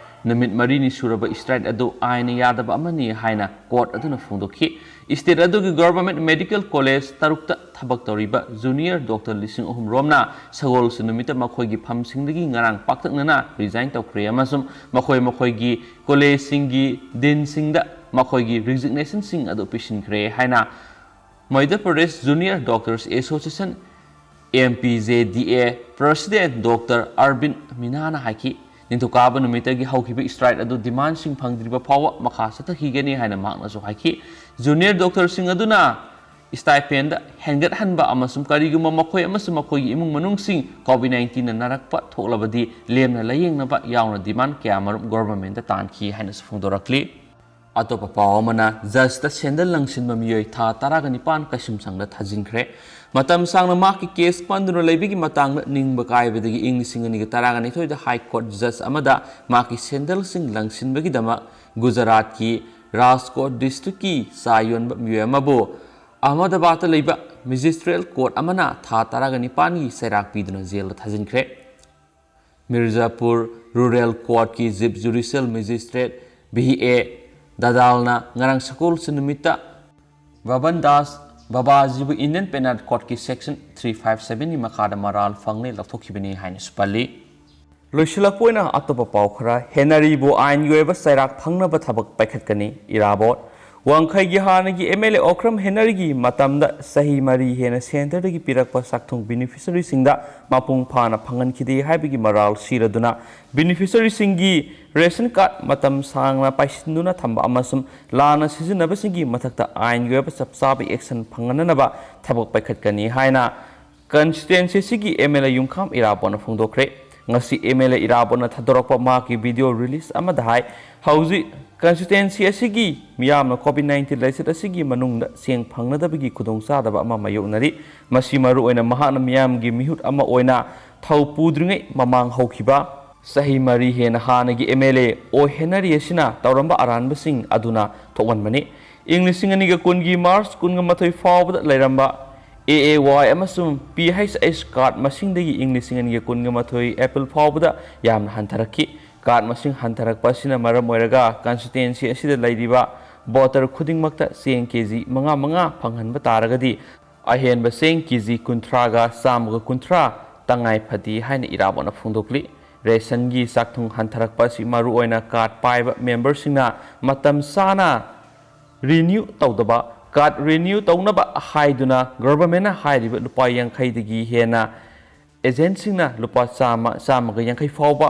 ꯅꯨꯃꯤꯠ ꯃꯔꯤꯅꯤ ꯁꯨꯔꯕ strike ꯑꯗꯨ ꯑꯥꯏꯟꯅ ꯌꯥꯗꯕ ꯑꯃꯅꯤ ꯍꯥꯏꯅ court ꯑꯗꯨꯅ ꯐꯣꯡꯗꯣꯛꯈꯤ꯫ State ꯑꯗꯨꯒꯤ government medical college ꯇꯔꯨꯛꯇ ꯊꯕꯛ ꯇꯧꯔꯤꯕ junior doctor ꯂꯤꯁꯤꯡ ꯑꯍꯨꯝ ꯔꯣꯝꯅ ꯁꯒꯣꯜꯁꯦꯟ ꯅꯨꯃꯤꯠꯇ ꯃꯈꯣꯏꯒꯤ ꯐꯝꯁꯤꯡꯗꯒꯤ ꯉꯔꯥꯡ ꯄꯥꯛꯇꯛꯅꯅ resign ꯇꯧꯈ꯭ꯔꯦ ꯑꯃꯁꯨꯡ ꯃꯈꯣꯏ ꯃꯈꯣꯏꯒꯤ college-ꯁꯤꯡꯒꯤ dean-ꯁꯤꯡꯗ ꯃꯈꯣꯏꯒꯤ resignation-ꯁꯤꯡ ꯑꯗꯨ ꯄꯤꯁꯤꯟꯈ꯭ꯔꯦ ꯍꯥꯏꯅ Madhya Pradesh Junior Doctors Association, M P J D A, President Doctor Arvind Meena-ꯅ ꯍꯥꯏꯈꯤ꯫ ꯅꯤꯡꯊꯧꯀꯥꯕ ꯅꯨꯃꯤꯠꯇꯒꯤ ꯍꯧꯈꯤꯕ strike ꯑꯗꯨ demand-ꯁꯤꯡ ꯐꯪꯗ꯭ꯔꯤꯕ ꯐꯥꯎꯕ ꯃꯈꯥ ꯆꯠꯊꯈꯤꯒꯅꯤ ꯍꯥꯏꯅ ꯃꯍꯥꯛꯅꯁꯨ ꯍꯥꯏꯈꯤ꯫ Junior doctor-ꯁꯤꯡ ꯑꯗꯨꯅ stipend ꯍꯦꯟꯒꯠꯍꯟꯕ ꯑꯃꯁꯨꯡ ꯀꯔꯤꯒꯨꯝꯕ ꯃꯈꯣꯏ ꯑꯃꯁꯨꯡ ꯃꯈꯣꯏꯒꯤ ꯏꯃꯨꯡ ꯃꯅꯨꯡꯁꯤꯡ COVID nineteen-ꯅ ꯅꯥꯔꯛꯄ ꯊꯣꯛꯂꯕꯗꯤ ꯂꯦꯝꯅ ꯂꯥꯌꯦꯡꯅꯕ ꯌꯥꯎꯅ demand ꯀꯌꯥꯃꯔꯨꯝ government-ꯇ ꯇꯥꯟꯈꯤ ꯍꯥꯏꯅꯁꯨ ꯐꯣꯡꯗꯣꯔꯛꯂꯤ꯫ ꯑꯇꯣꯞꯄ ꯄꯥꯎ ꯑꯃꯅ, judge-ꯇ ꯁꯦꯟꯗꯜ ꯂꯪꯁꯤꯟꯕ ꯃꯤꯑꯣꯏ ꯊꯥ ꯇꯔꯥꯒ ꯅꯤꯄꯥꯟ ꯀꯩꯁꯨꯝꯁꯪꯗ ꯊꯥꯖꯤꯟꯈ꯭ꯔꯦ꯫ ꯃꯇꯝ ꯁꯥꯡꯅ ꯃꯍꯥꯛꯀꯤ case ꯄꯟꯗꯨꯅ ꯂꯩꯕꯒꯤ ꯃꯇꯥꯡꯗ ꯅꯤꯡꯕ ꯀꯥꯏꯕꯗꯒꯤ ꯏꯪ ꯂꯤꯁꯤꯡ ꯑꯅꯤꯒ ꯇꯔꯥꯒ ꯅꯤꯊꯣꯏꯗ High Court judge ꯑꯃꯗ ꯃꯍꯥꯛꯀꯤ ꯁꯦꯟꯗꯜꯁꯤꯡ ꯂꯪꯁꯤꯟꯕꯒꯤꯗꯃꯛ ꯒꯨꯖꯔꯥꯠꯀꯤ ꯔꯥꯖꯀꯣꯠ district-ꯀꯤ ꯆꯥ ꯌꯣꯟꯕ ꯃꯤꯑꯣꯏ ꯑꯃꯕꯨ ꯑꯍꯃꯗꯕꯥꯗꯇ ꯂꯩꯕ magistrate court ꯑꯃꯅ ꯊꯥ ꯇꯔꯥꯒ ꯅꯤꯄꯥꯟꯒꯤ ꯆꯩꯔꯥꯛ ꯄꯤꯗꯨꯅ jail-ꯗ ꯊꯥꯖꯤꯟꯈ꯭ꯔꯦ꯫ Mirzapur Rural Court-ꯀꯤ Chief Judicial Magistrate V A ꯗꯗꯥꯜꯅ ꯉꯔꯥꯡ ꯁꯒꯣꯜꯁꯦꯟ ꯅꯨꯃꯤꯠꯇ ꯕꯕꯟ Das ꯕꯕꯥꯖꯤꯕꯨ Indian Penal Code-ꯀꯤ section three five seven-ꯒꯤ ꯃꯈꯥꯗ ꯃꯔꯥꯜ ꯐꯪꯂꯦ ꯂꯧꯊꯣꯛꯈꯤꯕꯅꯤ ꯍꯥꯏꯅꯁꯨ ꯄꯜꯂꯤ꯫ ꯂꯣꯏꯁꯤꯜꯂꯛꯄ ꯑꯣꯏꯅ ꯑꯇꯣꯞꯄ ꯄꯥꯎ ꯈꯔ, ꯍꯦꯅꯔꯤꯕꯨ ꯑꯥꯏꯟꯒꯤ ꯑꯣꯏꯕ ꯆꯩꯔꯥꯛ ꯐꯪꯅꯕ ꯊꯕꯛ ꯄꯥꯏꯈꯠꯀꯅꯤ, ꯏꯔꯥꯕꯣꯠ꯫ ꯋꯥꯡꯈꯩꯒꯤ ꯍꯥꯟꯅꯒꯤ ꯑꯦꯝ ꯑꯦꯜ ꯑꯦ ꯑꯣꯀ꯭ꯔꯝ ꯍꯦꯅꯔꯤꯒꯤ ꯃꯇꯝꯗ ꯆꯍꯤ ꯃꯔꯤ ꯍꯦꯟꯅ ꯁꯦꯟꯇꯔꯗꯒꯤ ꯄꯤꯔꯛꯄ ꯆꯥꯛꯊꯨꯡ ꯕꯦꯅꯤꯐꯤꯁꯔꯤꯁꯤꯡꯗ ꯃꯄꯨꯡ ꯐꯥꯅ ꯐꯪꯍꯟꯈꯤꯗꯦ ꯍꯥꯏꯕꯒꯤ ꯃꯔꯥꯜ ꯁꯤꯔꯗꯨꯅ ꯕꯦꯅꯤꯐꯤꯁꯔꯤꯁꯤꯡꯒꯤ ꯔꯦꯁꯟ ꯀꯥꯔꯗ ꯃꯇꯝ ꯁꯥꯡꯅ ꯄꯥꯏꯁꯤꯟꯗꯨꯅ ꯊꯝꯕ ꯑꯃꯁꯨꯡ ꯂꯥꯟꯅ ꯁꯤꯖꯤꯟꯅꯕꯁꯤꯡꯒꯤ ꯃꯊꯛꯇ ꯑꯥꯏꯟꯒꯤ ꯑꯣꯏꯕ ꯆꯞ ꯆꯥꯕ ꯑꯦꯛꯁꯟ ꯐꯪꯍꯟꯅꯅꯕ ꯊꯕꯛ ꯄꯥꯏꯈꯠꯀꯅꯤ ꯍꯥꯏꯅ ꯀꯟꯁꯇꯤꯇ꯭ꯋꯦꯟꯁꯤ ꯑꯁꯤꯒꯤ ꯑꯦꯝ ꯑꯦꯜ ꯑꯦ ꯌꯨꯝꯈꯥꯝ ꯏꯔꯥꯕꯣꯠꯅ ꯐꯣꯡꯗꯣꯛꯈ꯭ꯔꯦ꯫ ꯉꯁꯤ ꯑꯦꯝ ꯑꯦꯜ ꯑꯦ ꯏꯔꯥꯕꯣꯠꯅ ꯊꯥꯗꯣꯔꯛꯄ ꯃꯍꯥꯛꯀꯤ ꯚꯤꯗꯤꯑꯣ ꯔꯤꯂꯤꯁ ꯑꯃꯗ ꯍꯥꯏ, ꯍꯧꯖꯤꯛ ꯀꯟꯁꯇꯤꯇ꯭ꯋꯦꯟꯁꯤ ꯑꯁꯤꯒꯤ ꯃꯤꯌꯥꯝꯅ ꯀꯣꯚꯤꯗ ꯅꯥꯏꯟꯇꯤꯟ ꯂꯥꯏꯆꯠ ꯑꯁꯤꯒꯤ ꯃꯅꯨꯡꯗ ꯁꯦꯡ ꯐꯪꯅꯗꯕꯒꯤ ꯈꯨꯗꯣꯡꯆꯥꯗꯕ ꯑꯃ ꯃꯥꯌꯣꯛꯅꯔꯤ꯫ ꯃꯁꯤ ꯃꯔꯨꯑꯣꯏꯅ ꯃꯍꯥꯛꯅ ꯃꯤꯌꯥꯝꯒꯤ ꯃꯤꯍꯨꯠ ꯑꯃ ꯑꯣꯏꯅ ꯊꯧ ꯄꯨꯗ꯭ꯔꯤꯉꯩ ꯃꯃꯥꯡ ꯍꯧꯈꯤꯕ ꯆꯍꯤ ꯃꯔꯤ ꯍꯦꯟꯅ ꯍꯥꯟꯅꯒꯤ ꯑꯦꯝ ꯑꯦꯜ ꯑꯦ ꯑꯣ ꯍꯦꯅꯔꯤ ꯑꯁꯤꯅ ꯇꯧꯔꯝꯕ ꯑꯔꯥꯟꯕꯁꯤꯡ ꯑꯗꯨꯅ ꯊꯣꯛꯍꯟꯕꯅꯤ꯫ ꯏꯪ ꯂꯤꯁꯤꯡ ꯑꯅꯤꯒ ꯀꯨꯟꯒꯤ ꯃꯥꯔꯆ ꯀꯨꯟꯒ ꯃꯥꯊꯣꯏ ꯐꯥꯎꯕꯗ ꯂꯩꯔꯝꯕ ꯑꯦ ꯑꯦ ꯋꯥꯏ ꯑꯃꯁꯨꯡ ꯄꯤ ꯍꯩꯆ ꯑꯩꯆ ꯀꯥꯔꯗ ꯃꯁꯤꯡꯗꯒꯤ ꯏꯪ ꯂꯤꯁꯤꯡ ꯑꯅꯤꯒ ꯀꯨꯟꯒ ꯃꯥꯊꯣꯏ ꯑꯦꯄ꯭ꯔꯤꯜ ꯐꯥꯎꯕꯗ ꯌꯥꯝꯅ ꯍꯟꯊꯔꯛꯈꯤ꯫ ꯀꯥꯔꯗ ꯃꯁꯤꯡ ꯍꯟꯊꯔꯛꯄ ꯑꯁꯤꯅ ꯃꯔꯝ ꯑꯣꯏꯔꯒ ꯀꯟꯁꯇꯤꯇ꯭ꯋꯦꯟꯁꯤ ꯑꯁꯤꯗ ꯂꯩꯔꯤꯕ ꯚꯣꯇꯔ ꯈꯨꯗꯤꯡꯃꯛꯇ ꯆꯦꯡ ꯀꯦ ꯖꯤ ꯃꯉꯥ ꯃꯉꯥ ꯐꯪꯍꯟꯕ ꯇꯥꯔꯒꯗꯤ ꯑꯍꯦꯟꯕ ꯆꯦꯡ ꯀꯦ ꯖꯤ ꯀꯨꯟꯊ꯭ꯔꯥꯒ ꯆꯥꯝꯃꯒ ꯀꯨꯟꯊ꯭ꯔꯥ ꯇꯉꯥꯏ ꯐꯗꯦ ꯍꯥꯏꯅ ꯏꯔꯥꯕꯣꯠꯅ ꯐꯣꯡꯗꯣꯛꯂꯤ꯫ ꯔꯦꯁꯟꯒꯤ ꯆꯥꯛꯊꯨꯡ ꯍꯟꯊꯔꯛꯄ ꯑꯁꯤ ꯃꯔꯨꯑꯣꯏꯅ ꯀꯥꯔꯗ ꯄꯥꯏꯕ ꯃꯦꯝꯕꯔꯁꯤꯡꯅ ꯃꯇꯝ ꯆꯥꯅ ꯔꯤꯅ꯭ꯌꯨ ꯇꯧꯗꯕ, ꯀꯥꯔꯗ ꯔꯤꯅ꯭ꯌꯨ ꯇꯧꯅꯕ ꯍꯥꯏꯗꯨꯅ ꯒꯚꯔꯟꯃꯦꯟꯠꯅ ꯍꯥꯏꯔꯤꯕ ꯂꯨꯄꯥ ꯌꯥꯡꯈꯩꯗꯒꯤ ꯍꯦꯟꯅ ꯑꯦꯖꯦꯟꯠꯁꯤꯡꯅ ꯂꯨꯄꯥ ꯆꯥꯝꯃ, ꯆꯥꯝꯃꯒ ꯌꯥꯡꯈꯩ ꯐꯥꯎꯕ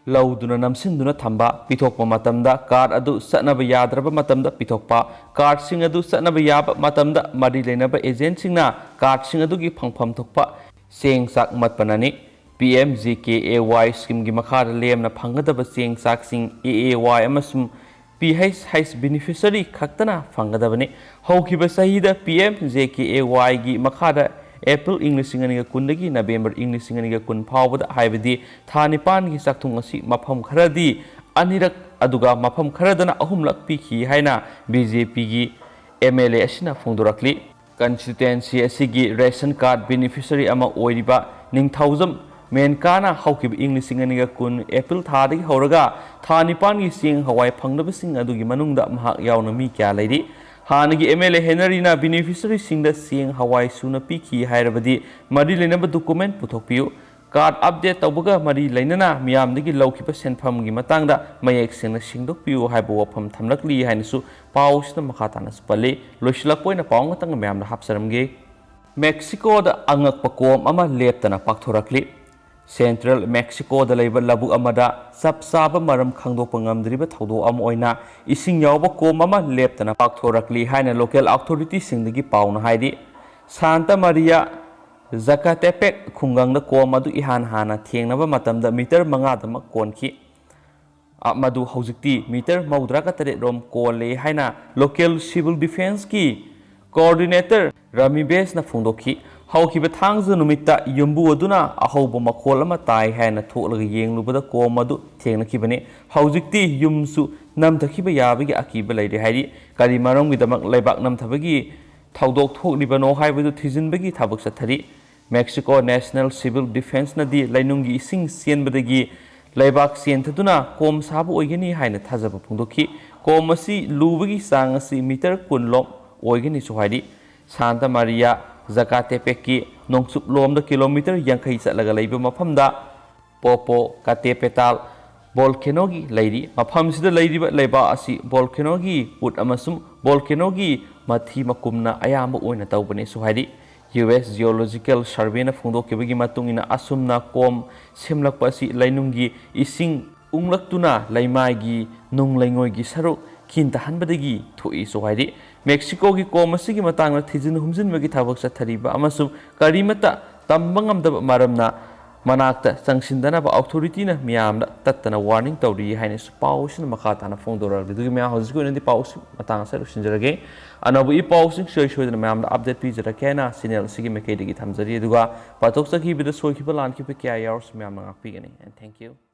ꯂꯧꯗꯨꯅ ꯅꯝꯁꯤꯟꯗꯨꯅ ꯊꯝꯕ, ꯄꯤꯊꯣꯛꯄ ꯃꯇꯝꯗ ꯀꯥꯔꯗ ꯑꯗꯨ ꯆꯠꯅꯕ ꯌꯥꯗ꯭ꯔꯕ ꯃꯇꯝꯗ ꯄꯤꯊꯣꯛꯄ, ꯀꯥꯔꯗꯁꯤꯡ ꯑꯗꯨ ꯆꯠꯅꯕ ꯌꯥꯕ ꯃꯇꯝꯗ ꯃꯔꯤ ꯂꯩꯅꯕ ꯑꯦꯖꯦꯟꯠꯁꯤꯡꯅ ꯀꯥꯔꯗꯁꯤꯡ ꯑꯗꯨꯒꯤ ꯐꯪꯐꯝ ꯊꯣꯛꯄ ꯆꯦꯡ ꯆꯥꯛ ꯃꯠꯄꯅꯅꯤ꯫ P M J K A ꯋꯥꯏ ꯁ꯭ꯀꯤꯝꯒꯤ ꯃꯈꯥꯗ ꯂꯦꯝꯅ ꯐꯪꯒꯗꯕ ꯆꯦꯡ ꯆꯥꯛꯁꯤꯡ ꯑꯦ ꯑꯦ ꯋꯥꯏ ꯑꯃꯁꯨꯡ ꯄꯤ ꯍꯩꯆ ꯑꯩꯆ ꯕꯦꯅꯤꯐꯤꯁꯔꯤ ꯈꯛꯇꯅ ꯐꯪꯒꯗꯕꯅꯤ꯫ ꯍꯧꯈꯤꯕ ꯆꯍꯤꯗ P M J K A ꯋꯥꯏꯒꯤ ꯃꯈꯥꯗ ꯑꯦꯄ꯭ꯔꯤꯜ ꯏꯪ ꯂꯤꯁꯤꯡ ꯑꯅꯤꯒ ꯀꯨꯟꯗꯒꯤ ꯅꯕꯦꯝꯕꯔ ꯏꯪ ꯂꯤꯁꯤꯡ ꯑꯅꯤꯒ ꯀꯨꯟ ꯐꯥꯎꯕꯗ, ꯍꯥꯏꯕꯗꯤ ꯊꯥ ꯅꯤꯄꯥꯟꯒꯤ ꯆꯥꯛꯊꯨꯡ ꯑꯁꯤ ꯃꯐꯝ ꯈꯔꯗꯤ ꯑꯅꯤꯔꯛ ꯑꯗꯨꯒ ꯃꯐꯝ ꯈꯔꯗꯅ ꯑꯍꯨꯝꯂꯛ ꯄꯤꯈꯤ ꯍꯥꯏꯅ ꯕꯤ ꯖꯦ ꯄꯤꯒꯤ ꯑꯦꯝ ꯑꯦꯜ ꯑꯦ ꯑꯁꯤꯅ ꯐꯣꯡꯗꯣꯔꯛꯂꯤ꯫ ꯀꯟꯁꯇꯤꯇ꯭ꯋꯦꯟꯁꯤ ꯑꯁꯤꯒꯤ ꯔꯦꯁꯟ ꯀꯥꯔꯗ ꯕꯦꯅꯤꯐꯤꯁꯔꯤ ꯑꯃ ꯑꯣꯏꯔꯤꯕ ꯅꯤꯡꯊꯧꯖꯝ ꯃꯦꯟꯀꯥꯅ ꯍꯧꯈꯤꯕ ꯏꯪ ꯂꯤꯁꯤꯡ ꯑꯅꯤꯒ ꯀꯨꯟ ꯑꯦꯄ꯭ꯔꯤꯜ ꯊꯥꯗꯒꯤ ꯍꯧꯔꯒ ꯊꯥ ꯅꯤꯄꯥꯟꯒꯤ ꯆꯦꯡ ꯍꯋꯥꯏ ꯐꯪꯗꯕꯁꯤꯡ ꯑꯗꯨꯒꯤ ꯃꯅꯨꯡꯗ ꯃꯍꯥꯛ ꯌꯥꯎꯅ ꯃꯤ ꯀꯌꯥ ꯂꯩꯔꯤ? ꯍꯥꯟꯅꯒꯤ ꯑꯦꯝ ꯑꯦꯜ ꯑꯦ ꯍꯦꯅꯔꯤꯅ ꯕꯦꯅꯤꯐꯤꯁꯔꯤꯁꯤꯡꯗ ꯆꯦꯡ ꯍꯋꯥꯏ ꯁꯨꯅ ꯄꯤꯈꯤ ꯍꯥꯏꯔꯕꯗꯤ ꯃꯔꯤ ꯂꯩꯅꯕ ꯗꯣꯀꯨꯃꯦꯟꯠ ꯄꯨꯊꯣꯛꯄꯤꯌꯨ꯫ ꯀꯥꯔꯗ ꯑꯞꯗꯦꯠ ꯇꯧꯕꯒ ꯃꯔꯤ ꯂꯩꯅꯅ ꯃꯤꯌꯥꯝꯗꯒꯤ ꯂꯧꯈꯤꯕ ꯁꯦꯟꯐꯝꯒꯤ ꯃꯇꯥꯡꯗ ꯃꯌꯦꯛ ꯁꯦꯡꯅ ꯁꯦꯡꯗꯣꯛꯄꯤꯌꯨ ꯍꯥꯏꯕ ꯋꯥꯐꯝ ꯊꯝꯂꯛꯂꯤ ꯍꯥꯏꯅꯁꯨ ꯄꯥꯎ ꯑꯁꯤꯗ ꯃꯈꯥ ꯇꯥꯅꯁꯨ ꯄꯜꯂꯤ꯫ ꯂꯣꯏꯁꯤꯜꯂꯛꯄ ꯑꯣꯏꯅ ꯄꯥꯎ ꯑꯃꯇꯪ ꯃꯌꯥꯝꯗ ꯍꯥꯞꯆꯔꯝꯒꯦ꯫ ꯃꯦꯛꯁꯤꯀꯣꯗ ꯑꯉꯛꯄ ꯀꯣꯝ ꯑꯃ ꯂꯦꯞꯇꯅ ꯄꯥꯛꯊꯣꯔꯛꯂꯤ꯫ ꯁꯦꯟꯇ꯭ꯔꯦꯜ ꯃꯦꯛꯁꯤꯀꯣꯗ ꯂꯩꯕ ꯂꯧꯕꯨꯛ ꯑꯃꯗ ꯆꯞ ꯆꯥꯕ ꯃꯔꯝ ꯈꯪꯗꯣꯛꯄ ꯉꯝꯗ꯭ꯔꯤꯕ ꯊꯧꯗꯣꯛ ꯑꯃ ꯑꯣꯏꯅ ꯏꯁꯤꯡ ꯌꯥꯎꯕ ꯀꯣꯝ ꯑꯃ ꯂꯦꯞꯇꯅ ꯄꯥꯛꯊꯣꯔꯛꯂꯤ ꯍꯥꯏꯅ ꯂꯣꯀꯦꯜ ꯑꯣꯊꯣꯔꯤꯇꯤꯁꯤꯡꯗꯒꯤ ꯄꯥꯎꯅ ꯍꯥꯏꯔꯤ꯫ ꯁꯥꯟꯇꯥ ꯃꯥꯔꯤꯌꯥ ꯖꯀꯥꯇꯦꯄꯦꯛ ꯈꯨꯡꯒꯪꯗ ꯀꯣꯝ ꯑꯗꯨ ꯏꯍꯥꯟ ꯍꯥꯟꯅ ꯊꯦꯡꯅꯕ ꯃꯇꯝꯗ ꯃꯤꯇꯔ ꯃꯉꯥꯗꯃꯛ ꯀꯣꯟꯈꯤ꯫ ꯑ, ꯃꯗꯨ ꯍꯧꯖꯤꯛꯇꯤ ꯃꯤꯇꯔ ꯃꯧꯗ꯭ꯔꯥꯒ ꯇꯔꯦꯠ ꯔꯣꯝ ꯀꯣꯜꯂꯦ ꯍꯥꯏꯅ ꯂꯣꯀꯦꯜ ꯁꯤꯚꯤꯜ ꯗꯤꯐꯦꯟꯁꯀꯤ ꯀꯣꯑꯣꯔꯗꯤꯅꯦꯇꯔ ꯔꯥꯃꯤꯕꯦꯁꯅ ꯐꯣꯡꯗꯣꯛꯈꯤ꯫ ꯍꯧꯈꯤꯕ ꯊꯥꯡꯖ ꯅꯨꯃꯤꯠꯇ ꯌꯨꯝꯕꯨ ꯑꯗꯨꯅ ꯑꯍꯧꯕ ꯃꯈꯣꯜ ꯑꯃ ꯇꯥꯏ ꯍꯥꯏꯅ ꯊꯣꯛꯂꯒ ꯌꯦꯡꯂꯨꯕꯗ ꯀꯣꯝ ꯑꯗꯨ ꯊꯦꯡꯅꯈꯤꯕꯅꯤ꯫ ꯍꯧꯖꯤꯛꯇꯤ ꯌꯨꯝꯁꯨ ꯅꯝꯊꯈꯤꯕ ꯌꯥꯕꯒꯤ ꯑꯀꯤꯕ ꯂꯩꯔꯦ ꯍꯥꯏꯔꯤ꯫ ꯀꯔꯤ ꯃꯔꯝꯒꯤꯗꯃꯛ ꯂꯩꯕꯥꯛ ꯅꯝꯊꯕꯒꯤ ꯊꯧꯗꯣꯛ ꯊꯣꯛꯂꯤꯕꯅꯣ ꯍꯥꯏꯕꯗꯨ ꯊꯤꯖꯤꯟꯕꯒꯤ ꯊꯕꯛ ꯆꯠꯊꯔꯤ꯫ ꯃꯦꯛꯁꯤꯀꯣ ꯅꯦꯁꯅꯦꯜ ꯁꯤꯚꯤꯜ ꯗꯤꯐꯦꯟꯁꯅꯗꯤ ꯂꯩꯅꯨꯡꯒꯤ ꯏꯁꯤꯡ ꯆꯦꯟꯕꯗꯒꯤ ꯂꯩꯕꯥꯛ ꯆꯦꯟꯊꯗꯨꯅ ꯀꯣꯝ ꯁꯥꯕ ꯑꯣꯏꯒꯅꯤ ꯍꯥꯏꯅ ꯊꯥꯖꯕ ꯐꯣꯡꯗꯣꯛꯈꯤ꯫ ꯀꯣꯝ ꯑꯁꯤ ꯂꯨꯕꯒꯤ ꯆꯥꯡ ꯑꯁꯤ ꯃꯤꯇꯔ ꯀꯨꯟ ꯂꯣꯝ ꯑꯣꯏꯒꯅꯤꯁꯨ ꯍꯥꯏꯔꯤ꯫ ꯁꯥꯟꯇꯥ ꯃꯥꯔꯤꯌꯥ ꯖꯀꯥꯇꯦꯄꯦꯛꯀꯤ ꯅꯣꯡꯆꯨꯞ ꯂꯣꯝꯗ ꯀꯤꯂꯣꯃꯤꯇꯔ ꯌꯥꯡꯈꯩ ꯆꯠꯂꯒ ꯂꯩꯕ ꯃꯐꯝꯗ ꯄꯣꯄꯣ ꯀꯥꯇꯦꯄꯦꯇꯥꯜ ꯚꯣꯜꯀꯦꯅꯣꯒꯤ ꯂꯩꯔꯤ꯫ ꯃꯐꯝꯁꯤꯗ ꯂꯩꯔꯤꯕ ꯂꯩꯕꯥꯛ ꯑꯁꯤ ꯚꯣꯜꯀꯦꯅꯣꯒꯤ ꯎꯠ ꯑꯃꯁꯨꯡ ꯚꯣꯜꯀꯦꯅꯣꯒꯤ ꯃꯊꯤ ꯃꯀꯨꯝꯅ ꯑꯌꯥꯝꯕ ꯑꯣꯏꯅ ꯇꯧꯕꯅꯦꯁꯨ ꯍꯥꯏꯔꯤ꯫ ꯌꯨ ꯑꯦꯁ ꯖꯤꯑꯣꯂꯣꯖꯤꯀꯦꯜ ꯁꯔꯚꯦꯅ ꯐꯣꯡꯗꯣꯛꯈꯤꯕꯒꯤ ꯃꯇꯨꯡ ꯏꯟꯅ ꯑꯁꯨꯝꯅ ꯀꯣꯝ ꯁꯦꯝꯂꯛꯄ ꯑꯁꯤ ꯂꯩꯅꯨꯡꯒꯤ ꯏꯁꯤꯡ ꯎꯪꯂꯛꯇꯨꯅ ꯂꯩꯃꯥꯏꯒꯤ ꯅꯨꯡ ꯂꯩꯉꯣꯏꯒꯤ ꯁꯔꯨꯛ ꯈꯤꯟꯊꯍꯟꯕꯗꯒꯤ ꯊꯣꯛꯏꯁꯨ ꯍꯥꯏꯔꯤ꯫ ꯃꯦꯛꯁꯤꯀꯣꯒꯤ ꯀꯣꯝ ꯑꯁꯤꯒꯤ ꯃꯇꯥꯡꯗ ꯊꯤꯖꯤꯟ ꯍꯨꯝꯖꯤꯟꯕꯒꯤ ꯊꯕꯛ ꯆꯠꯊꯔꯤꯕ ꯑꯃꯁꯨꯡ ꯀꯔꯤꯃꯠꯇ ꯇꯝꯕ ꯉꯝꯗꯕ ꯃꯔꯝꯅ ꯃꯅꯥꯛꯇ ꯆꯪꯁꯤꯟꯗꯅꯕ ꯑꯣꯊꯣꯔꯤꯇꯤꯅ ꯃꯤꯌꯥꯝꯗ ꯇꯠꯇꯅ ꯋꯥꯔꯅꯤꯡ ꯇꯧꯔꯤ ꯍꯥꯏꯅꯁꯨ ꯄꯥꯎ ꯑꯁꯤꯅ ꯃꯈꯥ ꯇꯥꯅ ꯐꯣꯡꯗꯣꯔꯛꯂꯤ꯫ ꯑꯗꯨꯒꯤ ꯃꯌꯥꯝ ꯍꯧꯖꯤꯛꯀꯤ ꯑꯣꯏꯅꯗꯤ ꯄꯥꯎ ꯑꯁꯤ ꯃꯇꯥꯡ ꯑꯁꯤꯗ ꯂꯣꯏꯁꯤꯟꯖꯔꯒꯦ꯫ ꯑꯅꯧꯕ ꯏ ꯄꯥꯎꯁꯤꯡ ꯁꯨꯡꯁꯣꯏ ꯁꯣꯏꯗꯅ ꯃꯌꯥꯝꯗ ꯑꯞꯗꯦꯠ ꯄꯤꯖꯔꯛꯀꯦ ꯍꯥꯏꯅ ꯆꯦꯅꯦꯜ ꯑꯁꯤꯒꯤ ꯃꯥꯏꯀꯩꯗꯒꯤ ꯊꯝꯖꯔꯤ꯫ ꯑꯗꯨꯒ ꯄꯥꯊꯣꯛꯆꯈꯤꯕꯗ ꯁꯣꯏꯈꯤꯕ ꯂꯥꯟꯈꯤꯕ ꯀꯌꯥ ꯌꯥꯎꯔꯁꯨ ꯃꯌꯥꯝꯅ ꯉꯥꯛꯄꯤꯒꯅꯤ꯫ And thank you꯫